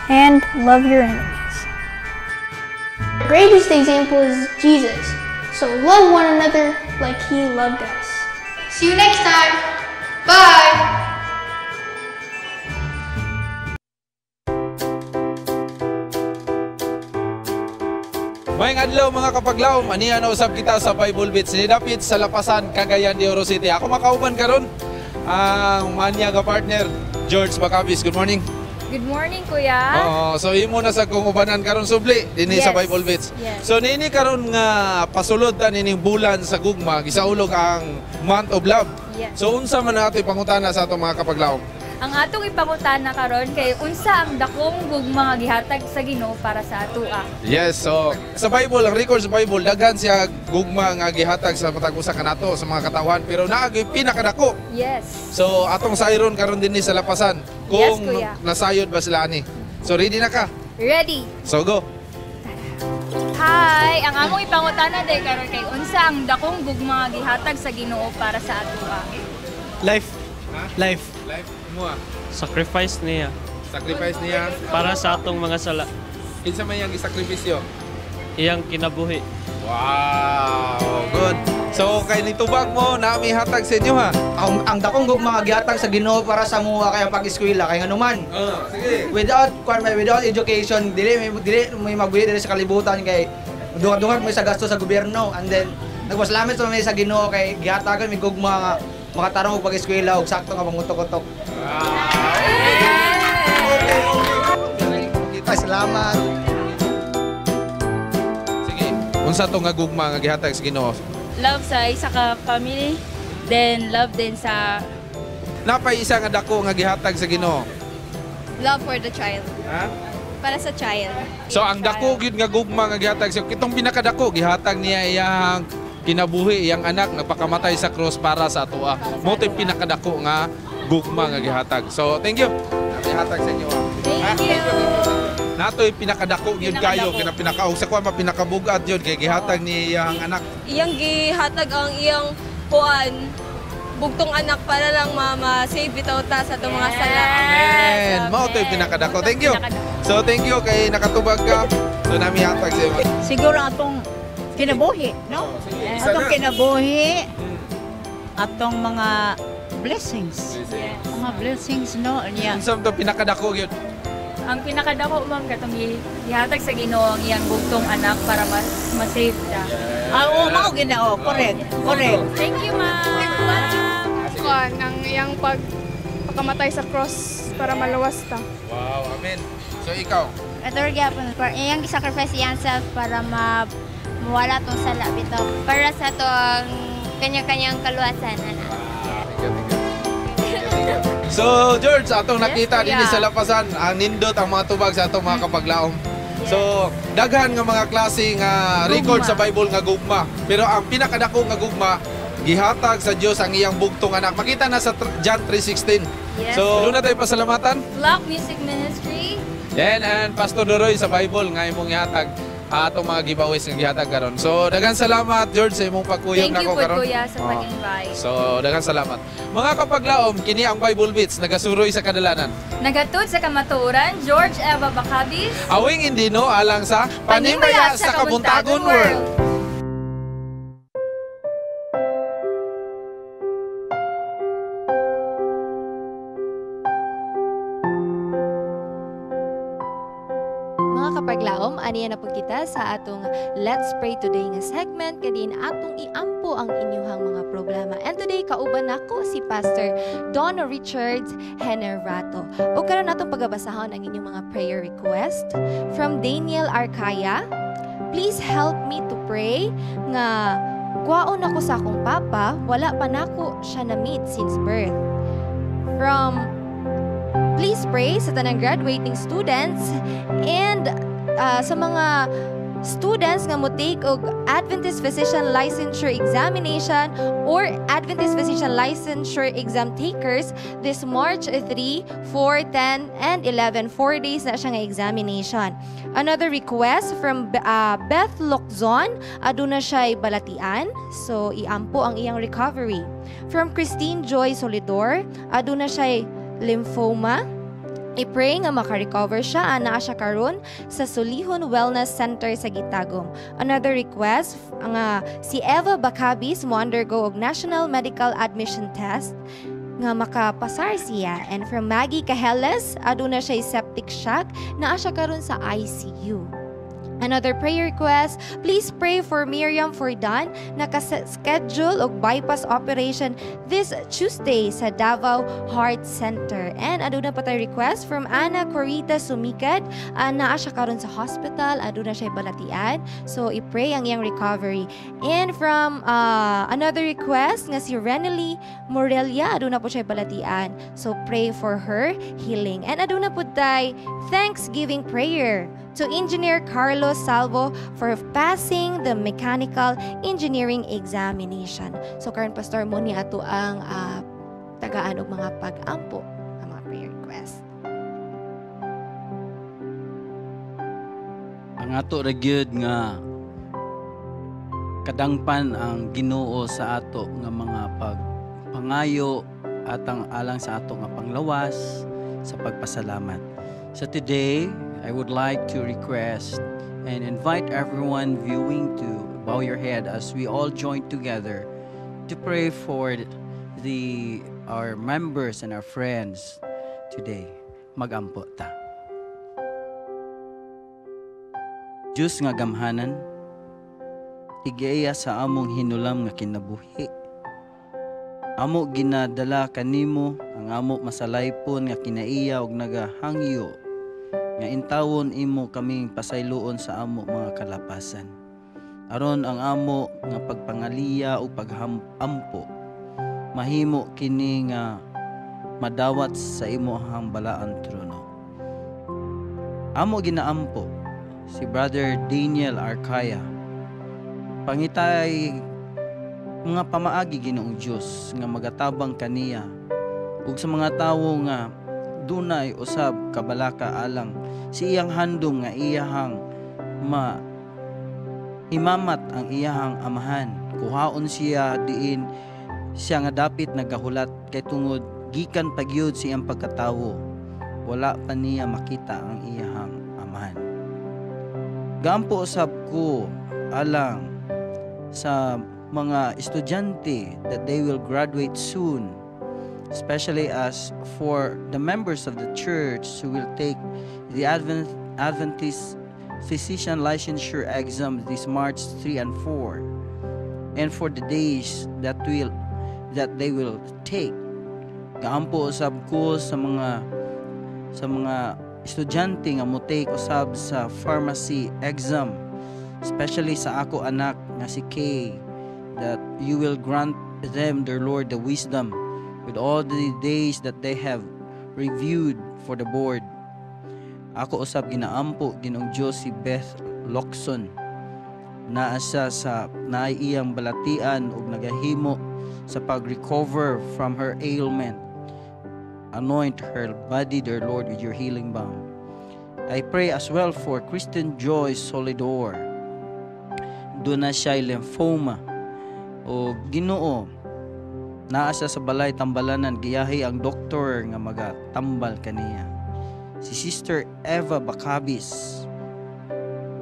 And love your enemies. The greatest example is Jesus. So love one another like he loved us. See you next time. Bye. Maayong adlaw, mga kapaglaom, aniya na usab kita sa Bible Beats nidapit sa Lapasan, Cagayan de Oro City. Ako makauban karon ang manyaga partner George Bacabis. Good morning. Good morning, Kuya. Oo, so imo na sa kong ubanan karon subli dinhi sa Bible Beats. Yes. So niini karon nga pasulod ta nining bulan sa gugma, gisaulog ang Month of Love. Yes. So unsa man ato ipangutana sa atong mga kapaglaom? Ang atong ipangutana karon kay unsa ang dakong gugma nga gihatag sa Ginoo para sa atoa. Yes, so sa Bible, ang record sa Bible, daghan siya gugma nga gihatag sa matag usa kanato sa mga katawhan, pero naa gyud pinakadako. So atong sayron karon dinhi sa Lapasan kung Yes, Kuya. nasayod ba sila ani. So ready na ka? Ready. So go. Hi, ang among ipangutana day karon kay unsa ang dakong gugma nga gihatag sa Ginoo para sa atoa. Life. Life. Life mo ah. Sacrifice niya. Sacrifice niya para sa atong mga sala. Kinsa man iyang gisakripisyo? Iyang kinabuhi. Wow, good. So kay nitubag mo, nami hatag sa inyo ha. Ang dakong gugma nga gihatag sa Ginoo para sa amoa kay ang pag-eskwela kay nganuman. Sige. Without kwan may without education, dili may mabuhi dili sa kalibutan kay Nagdungag-dungag mi sa gasto sa gobyerno, and then nagpasalamat sa mi sa Ginoo kay gihatagan mi gugma nga makatarong og pag-eskwela og sakto nga pangutok-utok. Okay, salamat. Sige, unsa to nga gugma nga gihatag sa Ginoo? Love sa isa ka family, then love din sa Napay isa nga dako nga gihatag sa Ginoo. Love for the child. Ha? Para sa child. So ang dako gyud nga gugma nga gihatag sa kitong pinakadako gihatag niya iyang kinabuhi, iyang anak nagpakamatay sa cross para sa atoa. Mao to'y pinakadako nga gugma nga gihatag. So thank you. Gihatag sa inyo. Thank you. Nato'y pinakadako gyud kayo Pinakadako. kina pinakaog sa kuan mapinakabugat gyud kay gihatag ni iyang anak. Iyang gihatag ang iyang kuan bugtong anak para lang ma-save bitaw ta sa atong mga sala. Amen. Mao to'y pinakadako. Thank you. So thank you kay nakatubag ka. So nami hatag sa imo. Siguro atong kinabuhi, no? Isa Atong na. kinabuhi, atong mga blessings. Mga blessings, no? Niya. Unsa to pinakadako gyud? Ang pinakadako, ma'am, katong gihatag sa Ginoo ang iyang bugtong anak para ma-save ta. Ah, oo, mao ginoo. Correct. Correct. Thank you, ma'am. Kuan, ang iyang pagpakamatay sa cross para maluwas ta. Wow, amen. So ikaw, Ato gyapon para iyang gisacrifice iyang self para mawala tong sala bitaw. Para sa to ang kanya-kanyang kaluwasan ana. So, George, atong nakita Yes, dinhi kuya. sa lapasan, ang nindot ang mga tubag sa atong mga kapaglaom. So, daghan nga mga klase nga record sa Bible nga gugma. Pero ang pinakadako nga gugma, gihatag sa Dios ang iyang bugtong anak. Makita na sa John 3:16. Yes. So, doon na tayo pasalamatan. Flock Music Ministry. Yan, and Pastor Doroy sa Bible nga imong gihatag atong mga giveaways nga gihatag karon. So, daghan salamat George sa imong pagkuyog Thank you nako po, karon. kuya, sa Oh. pag-invite. So, daghan salamat. Mga kapaglaom, kini ang Bible Beats nagasuroy sa kadalanan. Nagatud sa kamatuoran, George Eva Bacabis. Awing Indino alang sa Panimbaya sa Kabuntagon World. Mga kapaglaom, aniya na po kita sa atong Let's Pray Today nga segment kadiin atong iampo ang inyuhang mga problema. And today kauban nako si Pastor Don Richards Henerato. O karon atong pagabasahon ang inyong mga prayer request from Daniel Arcaya. Please help me to pray nga kwaon ako sa akong papa, wala pa nako siya na-meet since birth. From Please pray sa tanang graduating students and sa mga students nga mo take og Adventist Physician Licensure Examination or Adventist Physician Licensure Exam takers this March 3, 4, 10, and 11. 4 days na siya nga examination. Another request from Beth Loczon, aduna siya balatian, so iampo ang iyang recovery. From Christine Joy Solidor, aduna siya lymphoma. I-pray nga makarecover siya, ana siya karon sa Sulihon Wellness Center sa Gitagum. Another request, nga si Eva Bacabis mo undergo og National Medical Admission Test nga makapasar siya. And from Maggie Caheles, aduna siya septic shock, naa siya karon sa ICU. Another prayer request, please pray for Miriam Fordan, naka-schedule og bypass operation this Tuesday sa Davao Heart Center. And aduna pa tay request from Ana Corita Sumikad, naa siya karon sa hospital, aduna siya balatian. So i-pray ang iyang recovery. And from another request nga si Renely Morelia, aduna po siya balatian. So pray for her healing. And aduna po tay Thanksgiving prayer to Engineer Carlos Salvo for passing the mechanical engineering examination. So karon Pastor mo ni ato ang tagaan og mga pag-ampo ang mga prayer request. Ang ato ra gyud nga kadangpan ang Ginoo sa ato nga mga pagpangayo at ang alang sa ato nga panglawas sa pagpasalamat. So today, I would like to request and invite everyone viewing to bow your head as we all join together to pray for the our members and our friends today. Magampo ta. Diyos nga gamhanan, Tigiya sa among hinulam nga kinabuhi. Amo ginadala kanimo ang amo masalaypon nga kinaiya og nagahangyo nga intawon imo kaming pasayloon sa amo mga kalapasan. Aron ang amo nga pagpangaliya ug paghampo mahimo kini nga madawat sa imohang balaan trono. Amo ginaampo si Brother Daniel Arcaya. Pangitay mga pamaagi Ginoong Dios nga magatabang kaniya ug sa mga tawo nga dunay usab kabalaka alang si iyang handom nga iyahang ma himamat ang iyahang amahan. Kuhaon siya diin siya nga dapit nagahulat kay tungod gikan pagyud sa iyang pagkatawo wala pa niya makita ang iyahang amahan. Gampo usab ko alang sa mga estudyante that they will graduate soon, especially as for the members of the church who will take the Adventist Physician Licensure Exam this March 3 and 4, and for the days that they will take. Gaampo usab ko sa mga estudyante nga mo take usab sa pharmacy exam, especially sa ako anak nga si Kay, that you will grant them, their Lord, the wisdom with all the days that they have reviewed for the board. Ako usab ginaampo Ginoong Dios si Beth Locson. Naa siya sa naiyang balatian ug nagahimo sa pag-recover from her ailment. Anoint her body, dear Lord, with your healing balm. I pray as well for Kristen Joy Solidor. Doon na siya lymphoma. O Ginoo, naa siya sa balay tambalanan, giyahi ang doktor nga magatambal kaniya. Si Sister Eva Bacabis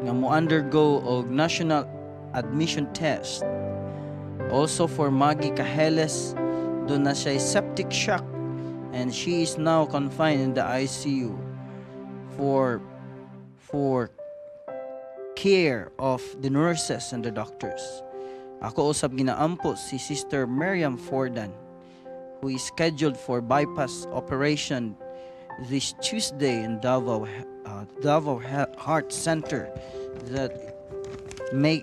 nga mo undergo og national admission test. Also for Maggie Cajeles, doon na siya septic shock and she is now confined in the ICU for care of the nurses and the doctors. Ako usab ginaampo si Sister Miriam Fordan, who is scheduled for bypass operation this Tuesday in Davao Heart Center, that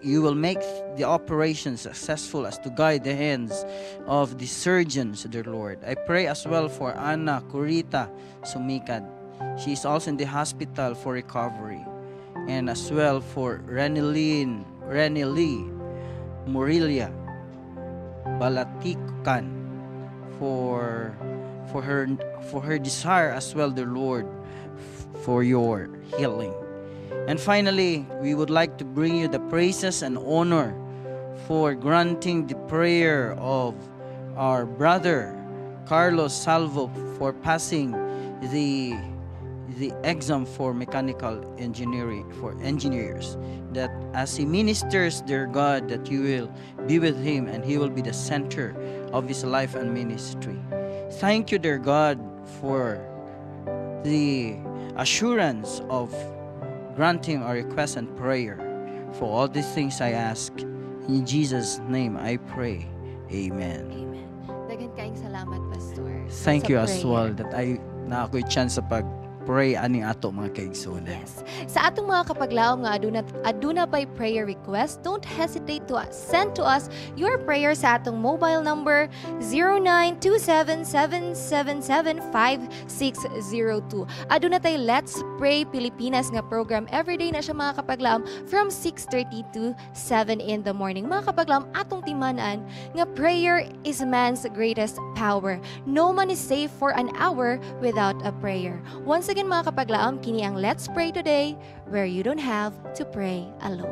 you will make the operation successful as to guide the hands of the surgeons, dear Lord. I pray as well for Ana Curita Sumikad. She is also in the hospital for recovery. And as well for Renely Morelia Balatikan for her desire as well, dear Lord, for your healing. And finally, we would like to bring you the praises and honor for granting the prayer of our brother Carlos Salvo for passing the exam for mechanical engineering for engineers, that as he ministers, dear God, that you will be with him and he will be the center of his life and ministry. Thank you, dear God, for the assurance of granting our request and prayer. For all these things I ask, in Jesus' name I pray. Amen. Amen. Daghan kaayong salamat, Pastor. Thank you as well that I na ako'y chance sa pag pray ani ato mga kaigsuonan. Yes. Sa atong mga kapaglaom nga aduna pay prayer request, don't hesitate to send to us your prayer sa atong mobile number 0927-777-5602. Aduna tay Let's Pray Pilipinas nga program everyday na siya mga kapaglaom from 6:30 to 7 in the morning. Mga kapaglaom, atong timan-an nga prayer is man's greatest power. No man is safe for an hour without a prayer. Once again, mga kapaglaom, kini ang Let's Pray Today, where you don't have to pray alone.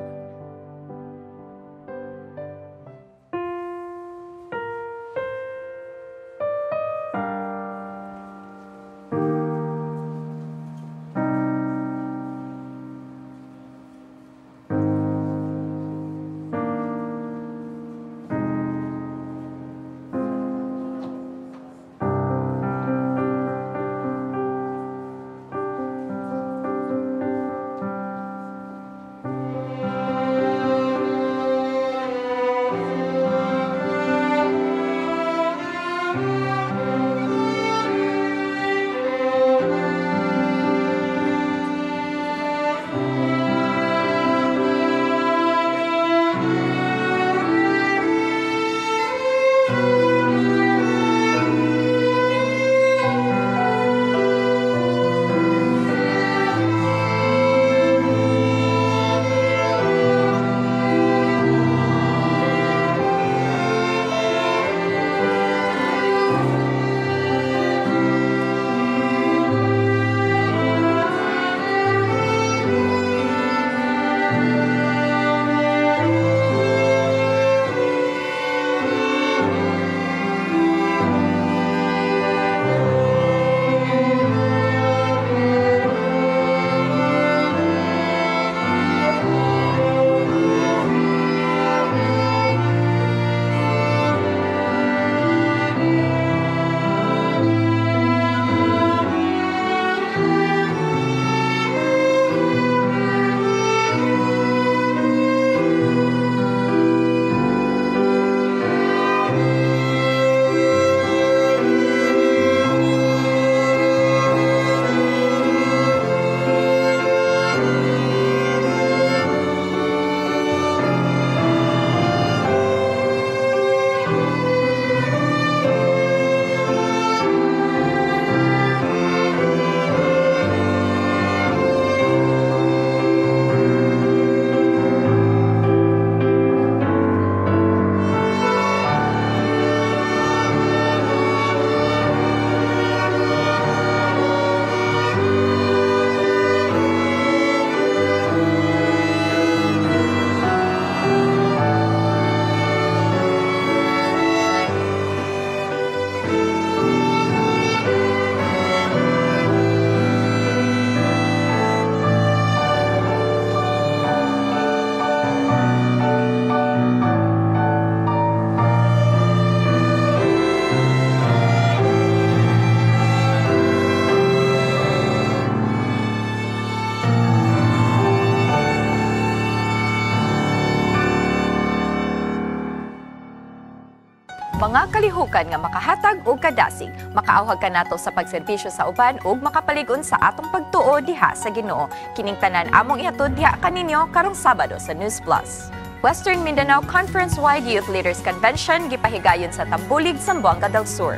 kalihukan nga makahatag og kadasig, makaawhag kanato sa pagserbisyo sa uban ug makapalig-on sa atong pagtuo diha sa Ginoo. Kining tanan among ihatod diha kaninyo karong Sabado sa News Plus. Western Mindanao Conference-wide Youth Leaders Convention gipahigayon sa Tambulig, Zamboanga del Sur.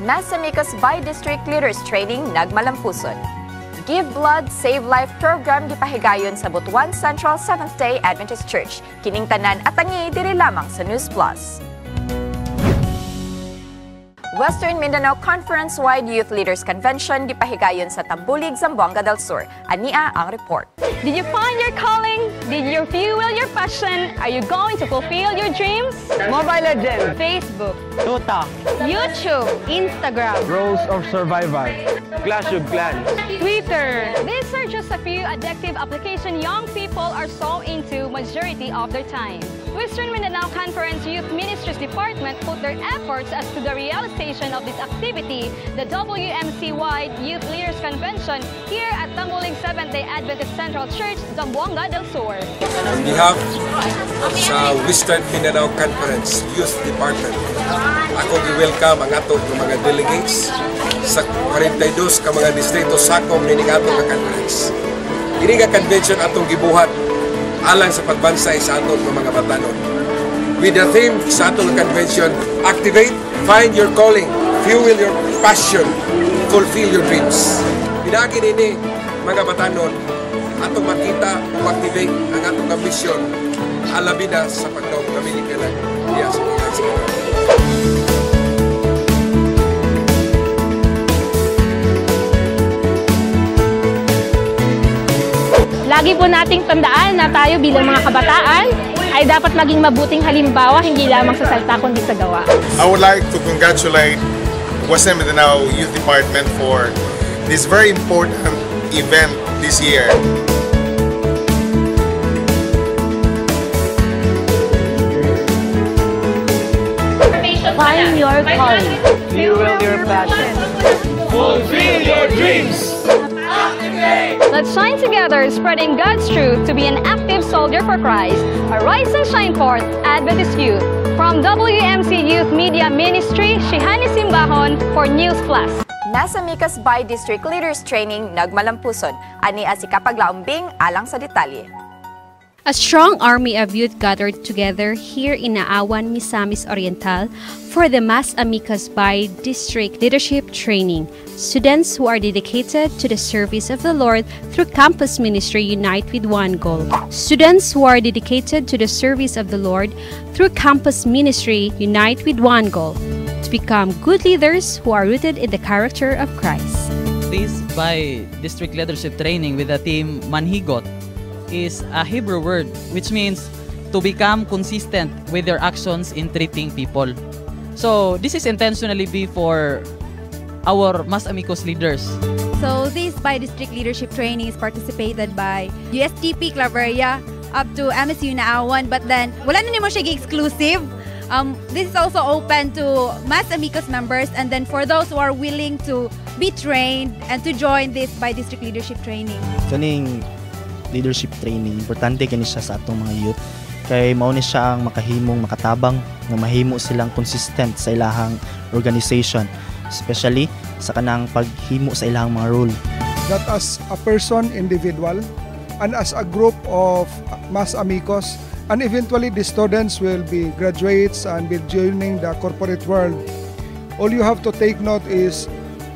Mass Amicus Bi-District Leaders Training nagmalampuson. Give Blood, Save Life program gipahigayon sa Butuan Central Seventh-day Adventist Church. Kining tanan atangi diri lamang sa News Plus. Western Mindanao Conference-wide Youth Leaders Convention gipahigayon sa Tambulig, Zamboanga del Sur. Ania ang report. Did you find your calling? Did you fuel your passion? Are you going to fulfill your dreams? Mobile Legends, Facebook, Dota, YouTube, Instagram, Rules of Survival, Clash of Clans, Twitter. These are just a few addictive applications young people are so into majority of their time. Western Mindanao Conference Youth Ministries Department put their efforts as to the realization of this activity, the WMC-wide Youth Leaders Convention here at Tambulig Seventh-day Adventist Central Church, Zamboanga del Sur. On behalf sa Western Mindanao Conference Youth Department, ako gi-welcome ang ato nga mga delegates sa 42 ka mga distrito sakop nining ato nga conference. Kini nga convention atong gibuhat alang sa pagbansay sa aton nga mga batanon. With the theme sa atong convention, Activate, Find Your Calling, Fuel Your Passion, Fulfill Your Dreams. Pinaagi nini mga batanon, atong makita o activate ang atong ambisyon alabi na sa pagdaog kami ni Kelag diya sa Ginoo. Lagi po nating tandaan na tayo bilang mga kabataan ay dapat maging mabuting halimbawa hindi lamang sa salita kundi sa gawa. I would like to congratulate Western Mindanao Youth Department for this very important event this year. Find your calling. Fuel your passion, fulfill your dreams. Let's shine together, spreading God's truth to be an active soldier for Christ. Arise and shine forth, Adventist Youth. From WMC Youth Media Ministry, Shihani Simbahon for News Plus. Mass Amicus Bi-District Leaders Training nagmalampuson. Ani si Kapaglaombing alang sa detalye. A strong army of youth gathered together here in Naawan, Misamis Oriental for the Mass Amicus Bi-District Leadership Training. Students who are dedicated to the service of the Lord through campus ministry unite with one goal. Students who are dedicated to the service of the Lord through campus ministry unite with one goal: to become good leaders who are rooted in the character of Christ. This Bi-District Leadership Training with the theme Manhigot is a Hebrew word which means to become consistent with your actions in treating people. So this is intentionally be for our Mass Amicus leaders. So this Bi-District Leadership Training is participated by USTP Claveria up to MSU Naawan, but then wala na nimo siya exclusive. This is also open to Mass Amicus members and then for those who are willing to be trained and to join this Bi-District Leadership Training. Kaning leadership training, importante kini siya sa atong mga youth kay mao ni siya ang makahimong makatabang nga mahimo silang consistent sa ilahang organization, especially sa kanang paghimo sa ilahang mga role. That as a person, individual, and as a group of Mass Amicus, and eventually the students will be graduates and be joining the corporate world. All you have to take note is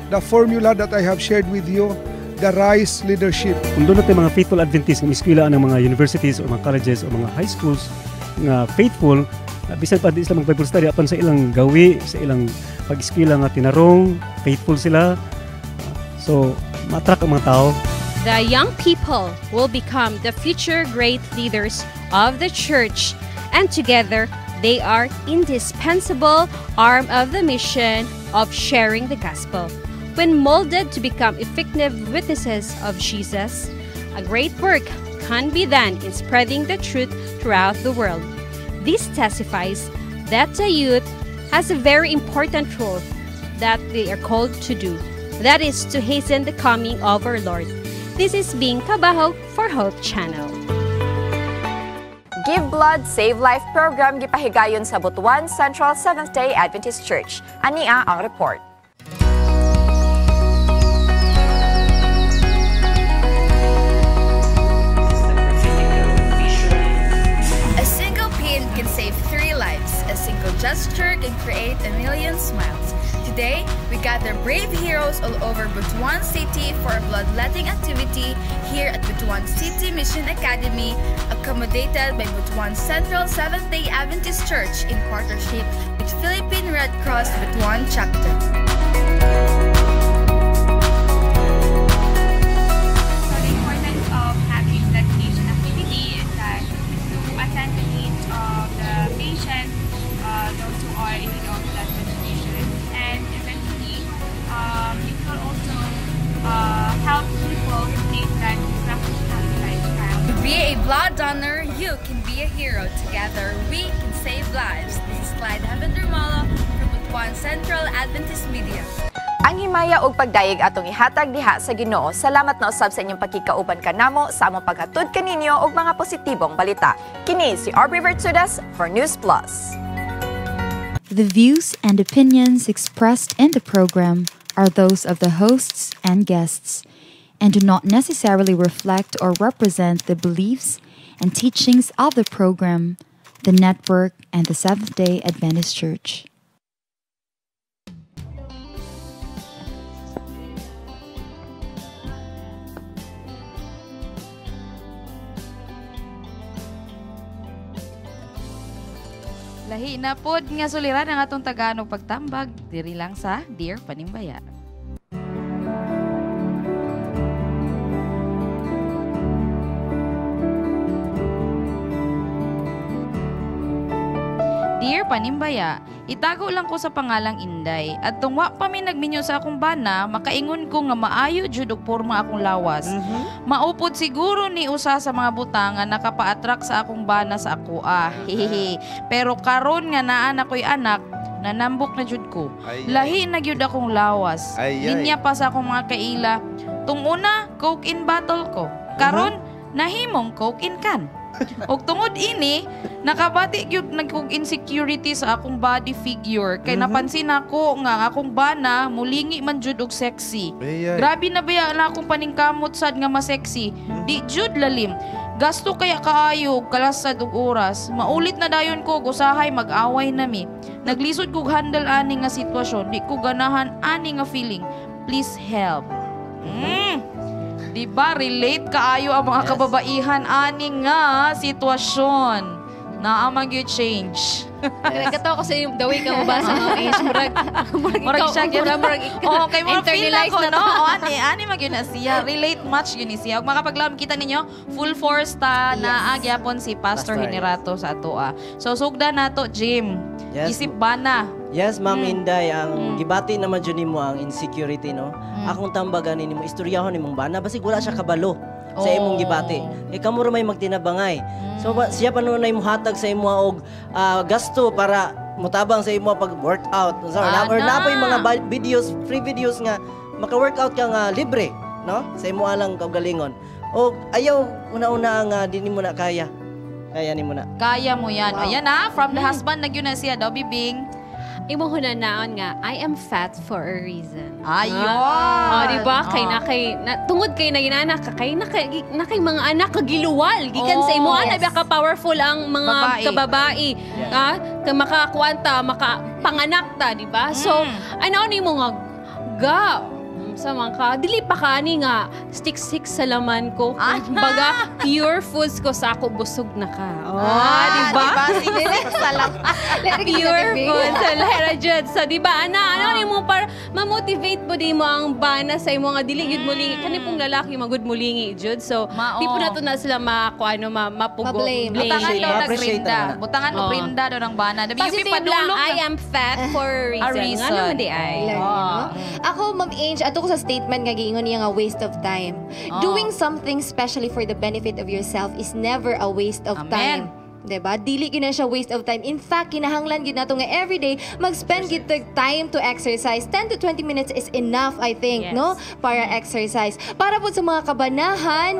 the formula that I have shared with you, the RISE leadership. Kung doon natin mga faithful Adventists nga eskwela ang mga universities o mga colleges o mga high schools nga faithful, bisan pa di sila mag-Bible study apan sa ilang gawi, sa ilang pag-eskwela nga tinarong, faithful sila. So, ma-attract ang mga tao. The young people will become the future great leaders of the church, and together they are indispensable arm of the mission of sharing the gospel. When molded to become effective witnesses of Jesus, a great work can be done in spreading the truth throughout the world. This testifies that the youth has a very important role that they are called to do. That is to hasten the coming of our Lord. This is Bing Cabahog for Hope Channel. Give Blood, Save Life program gipahigayon sa Butuan Central Seventh-day Adventist Church. Ania ang report. A single pin can save 3 lives. A single gesture can create a million smiles. Today, we gather brave heroes all over Butuan City for a bloodletting activity here at Butuan City Mission Academy, accommodated by Butuan Central Seventh-day Adventist Church in partnership with Philippine Red Cross Butuan Chapter. So the importance of having blood donation activity is that to attend the needs of the patient, those who are in need of blood transfusion, and eventually it will also help people who need blood to practice healthy lifestyle. To be a blood donor, you can be a hero. Together, we can save lives. This is Clyde Heaven Rumalo from Butuan Central Adventist Media. Ang himaya og pagdayeg atong ihatag diha sa Ginoo. Salamat na usab sa inyong pakikauban kanamo sa among paghatod kaninyo og mga positibong balita. Kini si Aubrey Vertudas for News Plus. The views and opinions expressed in the program are those of the hosts and guests and do not necessarily reflect or represent the beliefs and teachings of the program, the network, and the Seventh-day Adventist Church. Lahi na pod nga suliran ang atong tagaan og pagtambag diri lang sa Dear Panimbaya. Dear Panimbaya, itago lang ko sa pangalang Inday. At tungwa pa mi nagminyo sa akong bana, makaingon ko nga maayo jud og porma akong lawas. Maupod siguro ni usa sa mga butang nga nakapa-attract sa akong bana sa akoa. Hehehe. Pero karon nga naa na ko'y anak, nanambok na jud ko. Ay, ay. Lahi na gyud akong lawas. Ay, ay. Linya pa sa akong mga kaila. Tung una, coke in bottle ko. Karon, nahimong coke in can. Og tungod ini, nakabati gyud nagkog insecurity sa akong body figure. Kay napansin ako nga ang akong bana mulingi man jud og sexy. Ay, ay. Grabe na baya na akong paningkamot sad nga ma-sexy. Di jud lalim. Gasto kaya kaayo og kalasad og oras. Maulit na dayon ko og usahay mag-away nami. Naglisod kog handle ani nga sitwasyon. Di ko ganahan ani nga feeling. Please help. Diba, relate kaayo ang mga kababaihan ani nga sitwasyon. Naa man gyud change. Nagkatawa ko sa iyong the way ka mabasa mga age. Murag, murag, Murag ikaw, siya gyud. murag, murag, Oo, kay murag feel internalize ako, na no? to. O, ani man gyud na siya. Relate much gyud ni siya. Ug makapaglam kita ninyo, full force ta na agyapon si Pastor Pastor, Generato sa atoa. So sugda nato, Jim. Yes. Isip ba na? Yes, Ma'am Inday, ang gibati naman jud nimo ang insecurity, no? Akong tambagan nimo, istoryahon nimong bana basig wala siya kabalo sa imong gibati. E kamo ra may magtinabangay. So siya pa nuonay mohatag sa imo og gasto para motabang sa imo pag workout. So, or Ana. napoy mga videos, free videos nga maka-workout ka nga libre, no? Sa imo alang kaugalingon. O ayaw una-una nga di nimo na kaya. Kaya nimo na. Kaya mo yan. Wow. Ayan na, from the husband na gyud na siya daw, Bibing. Imong hunanaon nga, I am fat for a reason. Ayun! Oh, di ba? Kay Ah. na kay na, tungod kay na ginana ka kay na kay, na kay mga anak kagiluwal gikan sa imo Oh, ana yes. ba ka powerful ang mga Babae. kababae. Ha? Ka makakuanta, maka panganak ta, di ba? So, ano nimo nga ga sa mga ka, dili pa ka ani nga stick six sa laman ko. Kumbaga, pure foods ko sa ako busog na ka. Oh, di ba? Diba? Six sa laman. Pure food sa lahera jud. So di ba ana ano nimo para ma-motivate po di mo ang bana sa imo nga dili gyud mulingi kani pong lalaki magud mulingi jud. So Mao. di po nato na sila ma kuano ma mapugo. Ma-blame. Butangan daw Ma-appreciate nagrinda. na. Butangan mo Oo. rinda daw ng bana. WP Positive lang, padulong I am fat for a reason. A reason. Nga naman di ay. Lagi, no? Ako, Ma'am Ange, ato ko sa statement nga giingon niya nga waste of time. Oh. Doing something specially for the benefit of yourself is never a waste of Amen. time. Diba? Dili gyud na siya waste of time. In fact, kinahanglan gyud nato nga everyday mag-spend gyud tag time to exercise. 10 to 20 minutes is enough, I think, Yes. no? Para exercise. Para po sa mga kabanahan,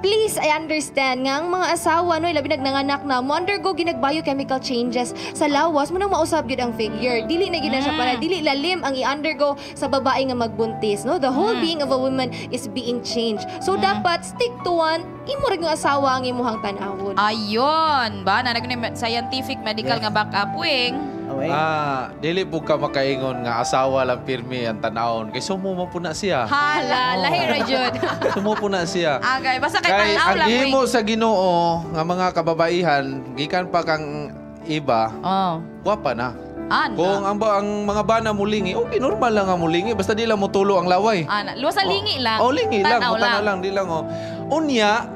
Please, I understand nga ang mga asawa no, labi nagnanganak na, mo undergo ginag biochemical changes sa lawas mo nang mausab gyud ang figure. Dili na gyud na siya para dili lalim ang i-undergo sa babae nga magbuntis, no? The whole being of a woman is being changed. So dapat stick to one, imo ra yung asawa ang imuhang tan-awon. Ayon, ba na scientific medical nga backup wing. Ah, dili po ka makaingon nga asawa lang pirmi ang tanawon. Kay sumo man po na siya. Hala, lahi ra jud. Sumo po na siya. Agay, basta kay Kay tan-aw ang lang wing. gihimo sa Ginoo nga mga kababaihan gikan pa kang iba. Oh. Gwapa na. Ana. Kung ang mga bana mulingi, okay, normal lang ang mulingi basta di lang motulo ang laway. Ana, luwas sa lingi lang. Oh, lingi lang, Tan-aw mutanaw lang, di lang oh. Unya,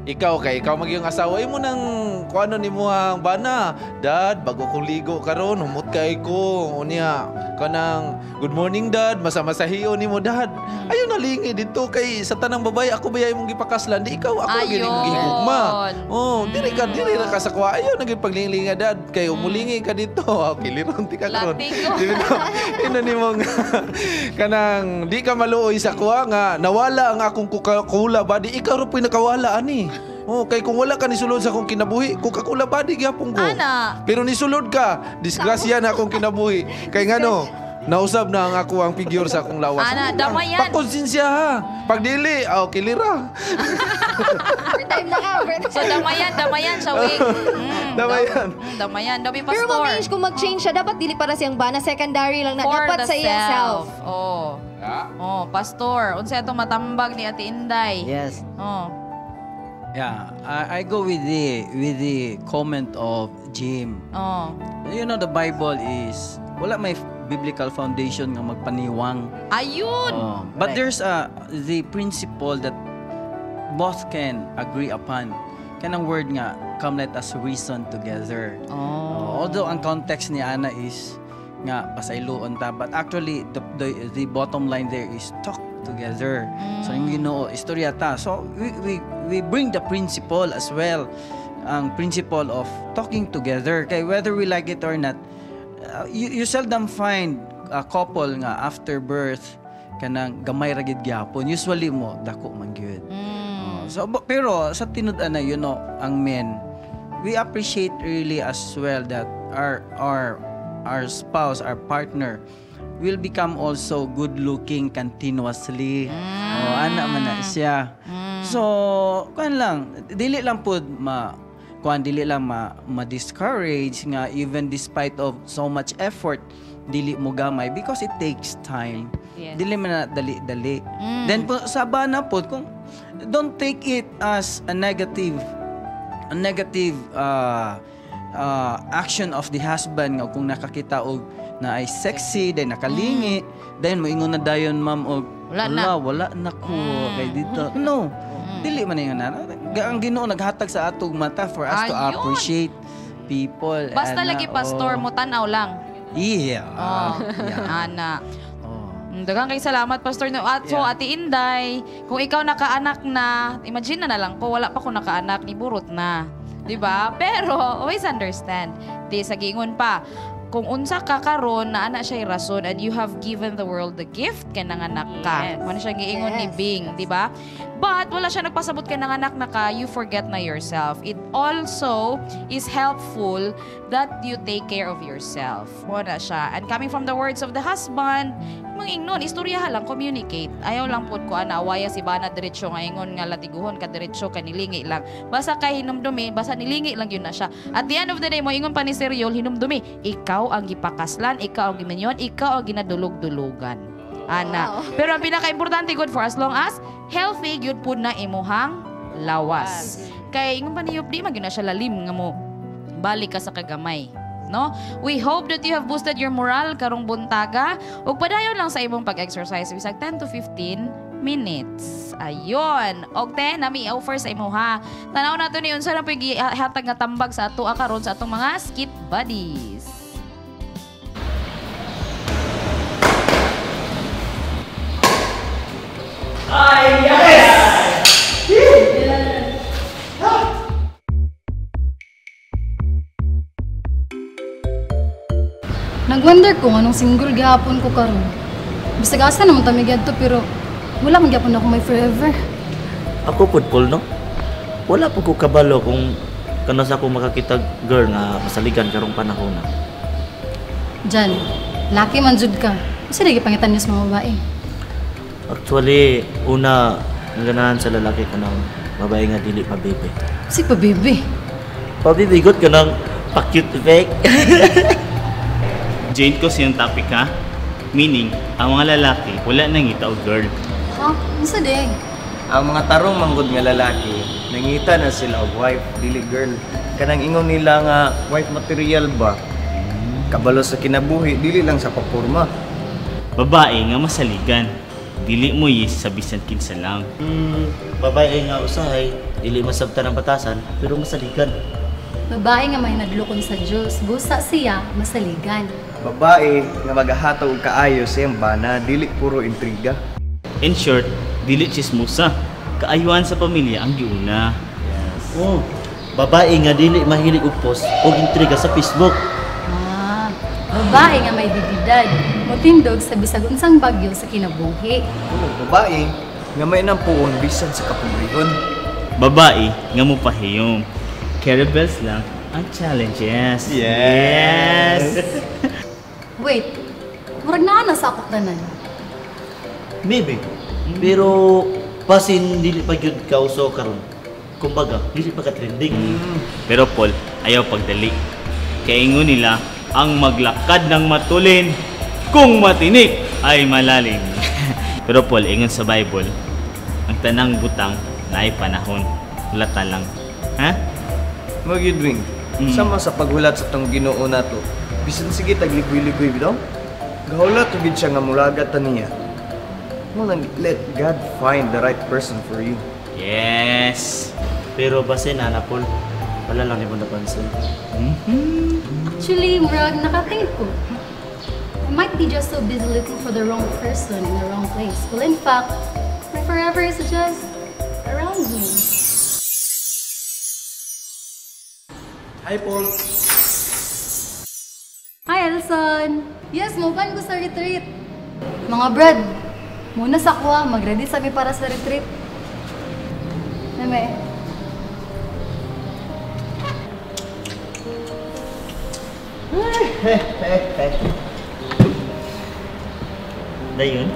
ikaw kay ikaw maging asawa imo nang kuano nimo ang bana. Dad, bago kong ligo karon, humot kay ko. Unya, kanang good morning dad, masamasahiyo nimo dad. Ayo na lingi dito kay sa tanang babae ako ba imong gipakaslan, di ikaw ako lagi imong gihigugma. Oh, diri ka diri ra ka sa kuha. Ayo na gyud paglingi dad kay umulingi ka dito. Okay, liron ti ka karon. Ina nimo kanang di ka maluoy sa kuha nga nawala ang akong Coca-Cola ba di ikaw ra puy nakawala ani. Oh, kay kung wala ka nisulod sa akong kinabuhi, Coca-Cola ba di gyapon ko. Ana. Pero nisulod ka, disgrasya na akong kinabuhi. Kay ngano, nausab na ang ako ang figure sa akong lawas. Ana, damayan. Pagkonsensya ha. Pag dili, oh, kilira. Time na ka. So damayan siya wing. Damayan. Damayan, dami pastor. Pero ma'am, kung mag-change siya, dapat dili para siyang bana, secondary lang na. For dapat the sa iya self. Oh. Oh, pastor, unsa atong matambag ni Ate Inday? Yes. Oh. Yeah, I go with the comment of Jim. Oh. You know, the Bible is wala may biblical foundation nga magpaniwang. Ayun. Oh, but there's the principle that both can agree upon. Kanang word nga, come let us reason together. Oh. Although ang context ni Ana is nga pasayloon ta, but actually the bottom line there is talk together. So yung Ginoo istorya ta. So we bring the principle as well. Ang principle of talking together kay whether we like it or not, you seldom find a couple nga after birth kanang gamay ra gid gyapon. Usually mo dako man gyud. So pero sa tinud-an na, you know, ang men, we appreciate really as well that our spouse, our partner will become also good looking continuously. Oh, ana man na siya. So, kuan lang, dili lang pud ma kuan dili lang ma discourage nga even despite of so much effort dili mo gamay because it takes time. Yes. Dili man na dali-dali. Then po, sa bana pod kung don't take it as a negative action of the husband nga kung nakakita og na ay sexy, then nakalingi, then moingon na dayon ma'am og wala na, wala na ko kay dito. No. Dili man ingon na. Ang Ginoo naghatag sa atong mata for us to appreciate people. Basta ana, lagi pastor mo tan-aw lang. Yeah. Oh. Yeah. Ana. Daghang kay salamat pastor. No, at so Yeah. Ate Inday, kung ikaw nakaanak na, imagine na lang ko wala pa ko nakaanak ni burot na. 'Di ba? Pero always understand. Di sa giingon pa, kung unsa ka karon na ana siya rason and you have given the world the gift kay nanganak ka. Yes. Wala siya giingon ni Bing, di ba? But wala siya nagpasabot kay nanganak na ka, you forget na yourself. It also is helpful that you take care of yourself. Wala siya. And coming from the words of the husband, mangingnon, istoryaha lang, communicate. Ayaw lang pod ko ana awaya si bana diretso nga ingon nga latiguhon ka diretso ka nilingi lang. Basta kay hinumdumi, basta nilingi lang yun na siya. At the end of the day, mo ingon pa ni Sir Yol, hinumdumi, ikaw ang gipakaslan, ikaw ang giminyon, ikaw ang ginadulog-dulugan. Ana. Wow. Pero ang pinaka-importante good for as long as healthy gyud pud na imuhang lawas. Kay ingon pa ni Yop, di man gyud na siya lalim nga mo balik ka sa kagamay. No? We hope that you have boosted your morale karong buntaga ug padayon lang sa imong pag-exercise bisag 10 to 15 minutes. Ayon. Og te, nami i-offer sa imo ha. Tanaw nato ni unsa na po'y gihatag nga tambag sa ato karon sa atong mga skit buddies. Ay, yes! Nagwonder ko anong single gihapon ko karon. Bisag asa naman ta mi gadto pero wala man gyapon ako may forever. Ako pud, Paul, no? Wala po ko kabalo kung kanus-a ko makakita girl nga masaligan karong panahon na. Jan, laki man jud ka. Unsa lagi pangitan niyo sa mga babae? Actually, una, ang ganahan sa lalaki kanang babae nga dili pa bebe. Si pa bebe. Pabibigot ka ng pa-cute effect. Jane ko siyang topic ha. Meaning, ang mga lalaki wala nangita og girl. Ha? Unsa day? Ang mga tarong manggod nga lalaki, nangita na sila og wife, dili girl. Kanang ingon nila nga wife material ba? Kabalo sa kinabuhi, dili lang sa paporma. Babae nga masaligan. Dili mo yes sa bisan kinsa lang. Babae nga usahay, dili masabtan ang batasan, pero masaligan. Babae nga may nadlukon sa Dios, busa siya masaligan. Babae nga magahatag og kaayo sa iyang bana, dili puro intriga. In short, dili chismosa. Kaayuhan sa pamilya ang giuna. Yes. Oh, babae nga dili mahilig og post og intriga sa Facebook. Ah, babae nga may dignidad, motindog sa bisag unsang bagyo sa kinabuhi. Oh, babae nga may nampuon bisan sa kapobrehon. Babae nga mopahiyom. Carry bells lang ang challenges. Yes. Wait, murag naa na sa akong tanan. Maybe. Pero basin dili pa gyud kauso karon. Kumbaga, dili pa ka trending. Pero Paul, ayaw pagdali. Kaya ingon nila, ang maglakad ng matulin kung matinik ay malalim. Pero Paul, ingon sa Bible, ang tanang butang naay panahon. Hulata lang. Ha? Magyud wing. Sama sa paghulat sa tong Ginoo nato. Bisan sige tagligoy-ligoy bitaw. Gahulat gid siya nga mulagat ta niya. Mo lang let God find the right person for you. Yes. Pero basin ana Paul, wala lang nimo napansin. Actually, murag nakatingin ko. I might be just so busy looking for the wrong person in the wrong place. Well, in fact, my forever is just around me. Hi, Paul. Hi, Elson. Yes, moban ko sa retreat. Mga brad, muna sa kuha, mag-ready sa mi para sa retreat. Meme. Dayon?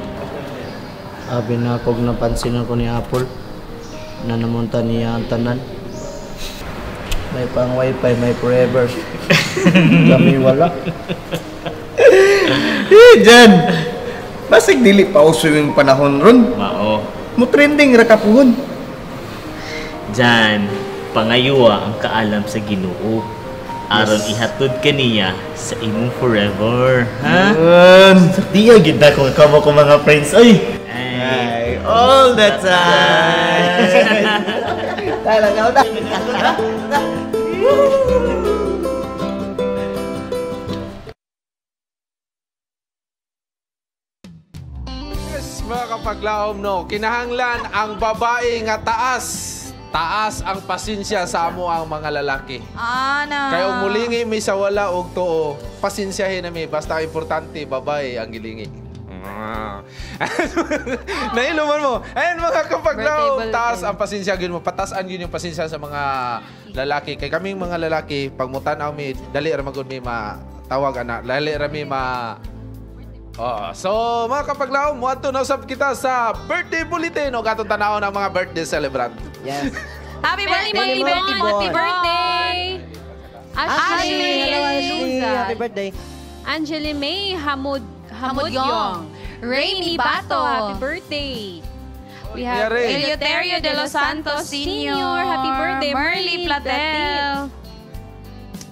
Abi na kog napansin ako ni Apple na namunta niya ang tanan. May pang wifi, may forever. Kami wala. Eh, Jan! Basig dili pa uso yung panahon ron. Mao. Mo trending ra kapuhon. Jan, pangayuwa ang kaalam sa Ginoo. Aron ihatod kaniya sa imong forever. Ha? Diya gid na kung kamo ko mga friends. Ay! Ay, all the time. Talaga, ta. Yes, mga kapaglaom, no. Kinahanglan ang babae nga taas. Taas ang pasensya sa amo ang mga lalaki. Ana. Kaya umulingi mi sa wala og tuo, pasensyahin na mi. Basta importante, babae ang gilingi. Nailuman mo. Ayun mga kapaglaom, taas ang pasensya gyud mo. Patasan gyud yung pasensya sa mga lalaki. Kay kaming mga lalaki, pag mutan-aw mi, dali ra magud mi matawag ana. Dali ra mi ma. Oh, so mga kapaglaom, moadto na usab kita sa birthday bulletin o gatong tan-awon ang mga birthday celebrant. Yes. Happy birthday, Happy Happy birthday! Ashley! Hello, Ashley. Happy birthday. Angeli May Hamudyong. Rainy Bato. Happy birthday. We have Eleuterio de los Santos Sr. Happy birthday. Merly Platel.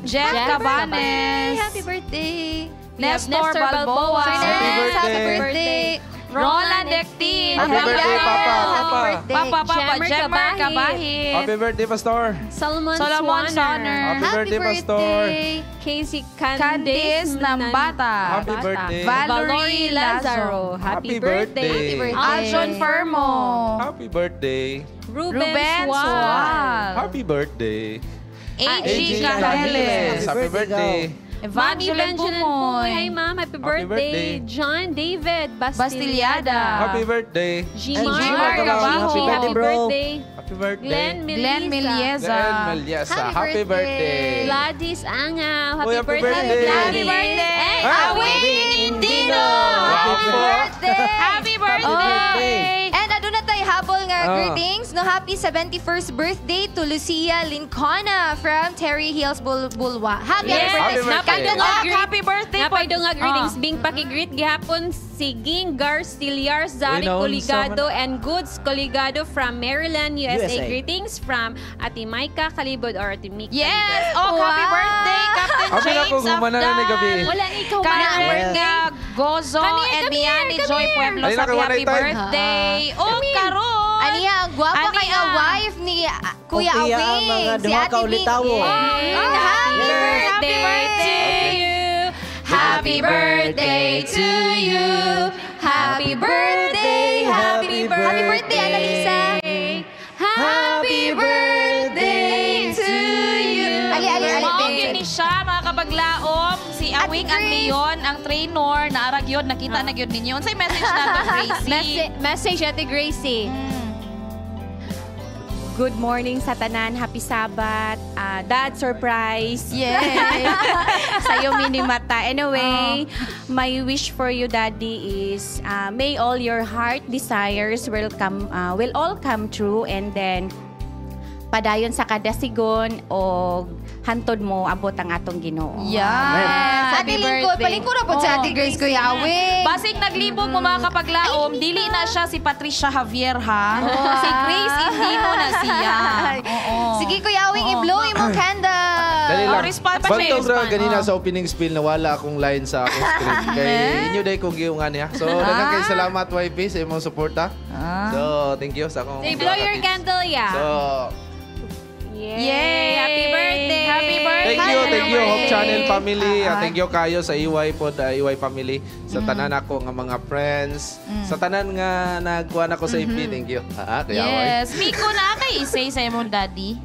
Jeff Cabanes. Happy birthday. Nestor Balboa. Happy birthday. Happy birthday. Roland Ectin. Happy birthday, Papa. Papa. Papa, Papa. Jemmer Jemmer Kabahit. Kabahit. Happy birthday, Pastor. Solomon Solomon Swanner. Happy birthday, Pastor. Casey Candice Candice Nambata. Happy birthday. Valerie Lazaro. Happy Happy birthday. birthday. Happy birthday. Aljon Fermo. Happy birthday. Ruben Ruben Sual. Sual. Happy birthday. AG Cajeles. Happy birthday. Evangeline Ma'am Evangeline Pumoy. Pumoy. Hi, ma'am. Happy Happy birthday. birthday. John David Bastiliada. Happy birthday. Gmar Gmar Gabajo. Happy birthday, Happy bro. birthday. Happy birthday. Glenn Melisa. Glenn Melieza. Glenn Meliesa. Happy birthday. Gladys Angaw. Happy, Uy, happy birthday, birthday. Gladys. Happy birthday. And Awing Indino. Happy birthday. Happy birthday. And aduna tay habol nga Ah. greetings. No, happy 71st birthday to Lucia Lincona from Terry Hills Bulwa. Happy, Yes. happy birthday. Happy birthday. Kag happy birthday po. Napay nga greetings. Bing pakigreet gihapon si Ging Garciliar Zari Uy, naunsa Coligado and Goods Coligado from Maryland, USA. USA. Greetings from Ate Maika Kalibod or Ate Mika. Yes! Oh, happy Wow. birthday, Captain Abi na James kung humana na ni gabi. Afdan. Wala ni ikaw Karen Yes. Gozo Come here, and come here, Miani come Joy here. Pueblo. Ayun na, Sabi kawanay happy time. birthday. Oh, karon. Aniya, ang gwapo Aniya. kay nga wife ni Kuya Okay, ang Awing. mga Si duha Ate ka Ming. ulitawo. Yes. Happy Yes. Happy birthday. to you. Happy birthday to you. Happy birthday, happy birthday. Happy birthday, Annalisa. Happy birthday to you. Ali, ali, ali. Mao gyud ni siya mga kabaglaom. Si Awing Ate ang Grace. Leon, ang trainer, naarag yun, nakita na gyud ninyo. Unsay message nato, Gracie? Message Ate Gracie. Good morning sa tanan. Happy Sabbath. Dad, surprise. Yay! Sa'yo, minimata. Anyway, my wish for you, Daddy, is may all your heart desires will all come true, and then padayon sa kadasigon o hantod mo abot ang atong Ginoo. Yes! Ate Lingkod, palingkod na po si Ate Grace, Kuya Awing. Basig naglibog mo mga kapaglaom, dili na siya si Patricia Javier ha. Si Grace Indino na siya. Oo. Sige, Kuya Awing, i-blow imong candle. Dali lang. Oh, respond pa siya, Bantog ra respond. ganina Oh. sa opening spiel na wala akong line sa akong script. Kay inyo day kong giungan niya. So, daghang kay salamat YP sa imong suporta. So, thank you sa akong Say, blow your candle, yeah. So, Yay! Happy birthday! Happy birthday! thank you Hope Channel family. Thank you kayo sa EY pod, EY family, sa tanan ako nga mga friends, sa tanan nga nagkuan ako sa FB, thank you. Kaya Yes. Miko na kay isay sa imong daddy.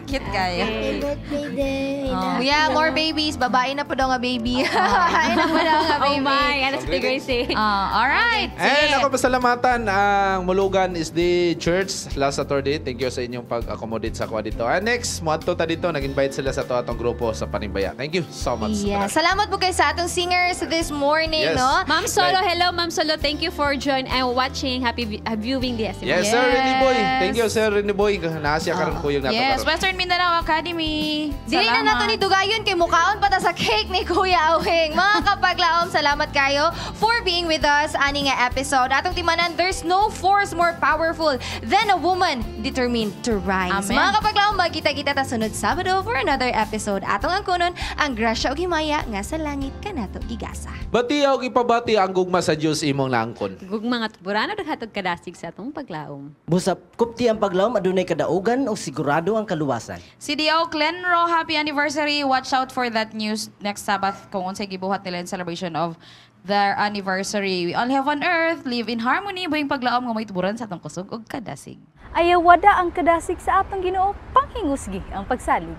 Cute kayo. Birthday, Oh. Yeah, more babies. Babae na po daw nga baby. Babae na po daw nga Oh baby. my, ano si Ate Gracie? Alright. And ako pasalamatan ang Mulugan is the church last Saturday. Thank you sa inyong pag-accommodate sa ako dito. And next, muadto ta dito. Nag-invite sila sa to atong grupo sa Panimbaya. Thank you so much. Yeah. Salamat po kay sa atong singers this morning, Yes. no? Ma'am Solo, hello Ma'am Solo. Thank you for join and watching. Happy viewing this. Yes, Sir Rene Boy. Thank you, Sir Rene Boy. Naasya karon kuyog nato Yes, karon. Western Mindanao Academy. Dili na nato ni Dugayon kay mukaon pa ta sa cake ni Kuya Awing. Mga kapaglaom, salamat kayo for being with us ani nga episode. Atong timanan, there's no force more powerful than a woman determined to rise. Amen. Mga kapaglaom, magkita-kita ta sunod Sabado for another episode. Atong angkonon ang grasya ug himaya nga sa langit kanato gigasa. Bati og ipabati ang gugma sa Dios imong naangkon. Gugma nga tuburano naghatod kadasig sa atong paglaom. Busa kupti ang paglaom adunay kadaugan o sigurado ang kaluwasan. CDO Clenro, happy anniversary. Watch out for that news next Sabbath kung unsay gibuhat nila in celebration of their anniversary. We all have on earth, live in harmony, buhing paglaom nga may tuburan sa atong kusog ug kadasig. Ayawada ang kadasig sa atong Ginoo, panghingusgi ang pagsalig.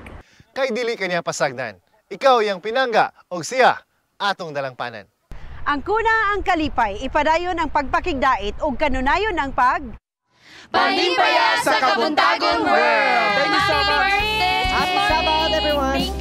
Kay dili kaniya pasagdan. Ikaw iyang pinangga og siya atong dalangpanan. Ang kuna ang kalipay, ipadayon ang pagpakigdait ug kanunayon ang pag Panimbaya sa Kabuntagon World! Thank you so much. Happy Sabbath, everyone! Thank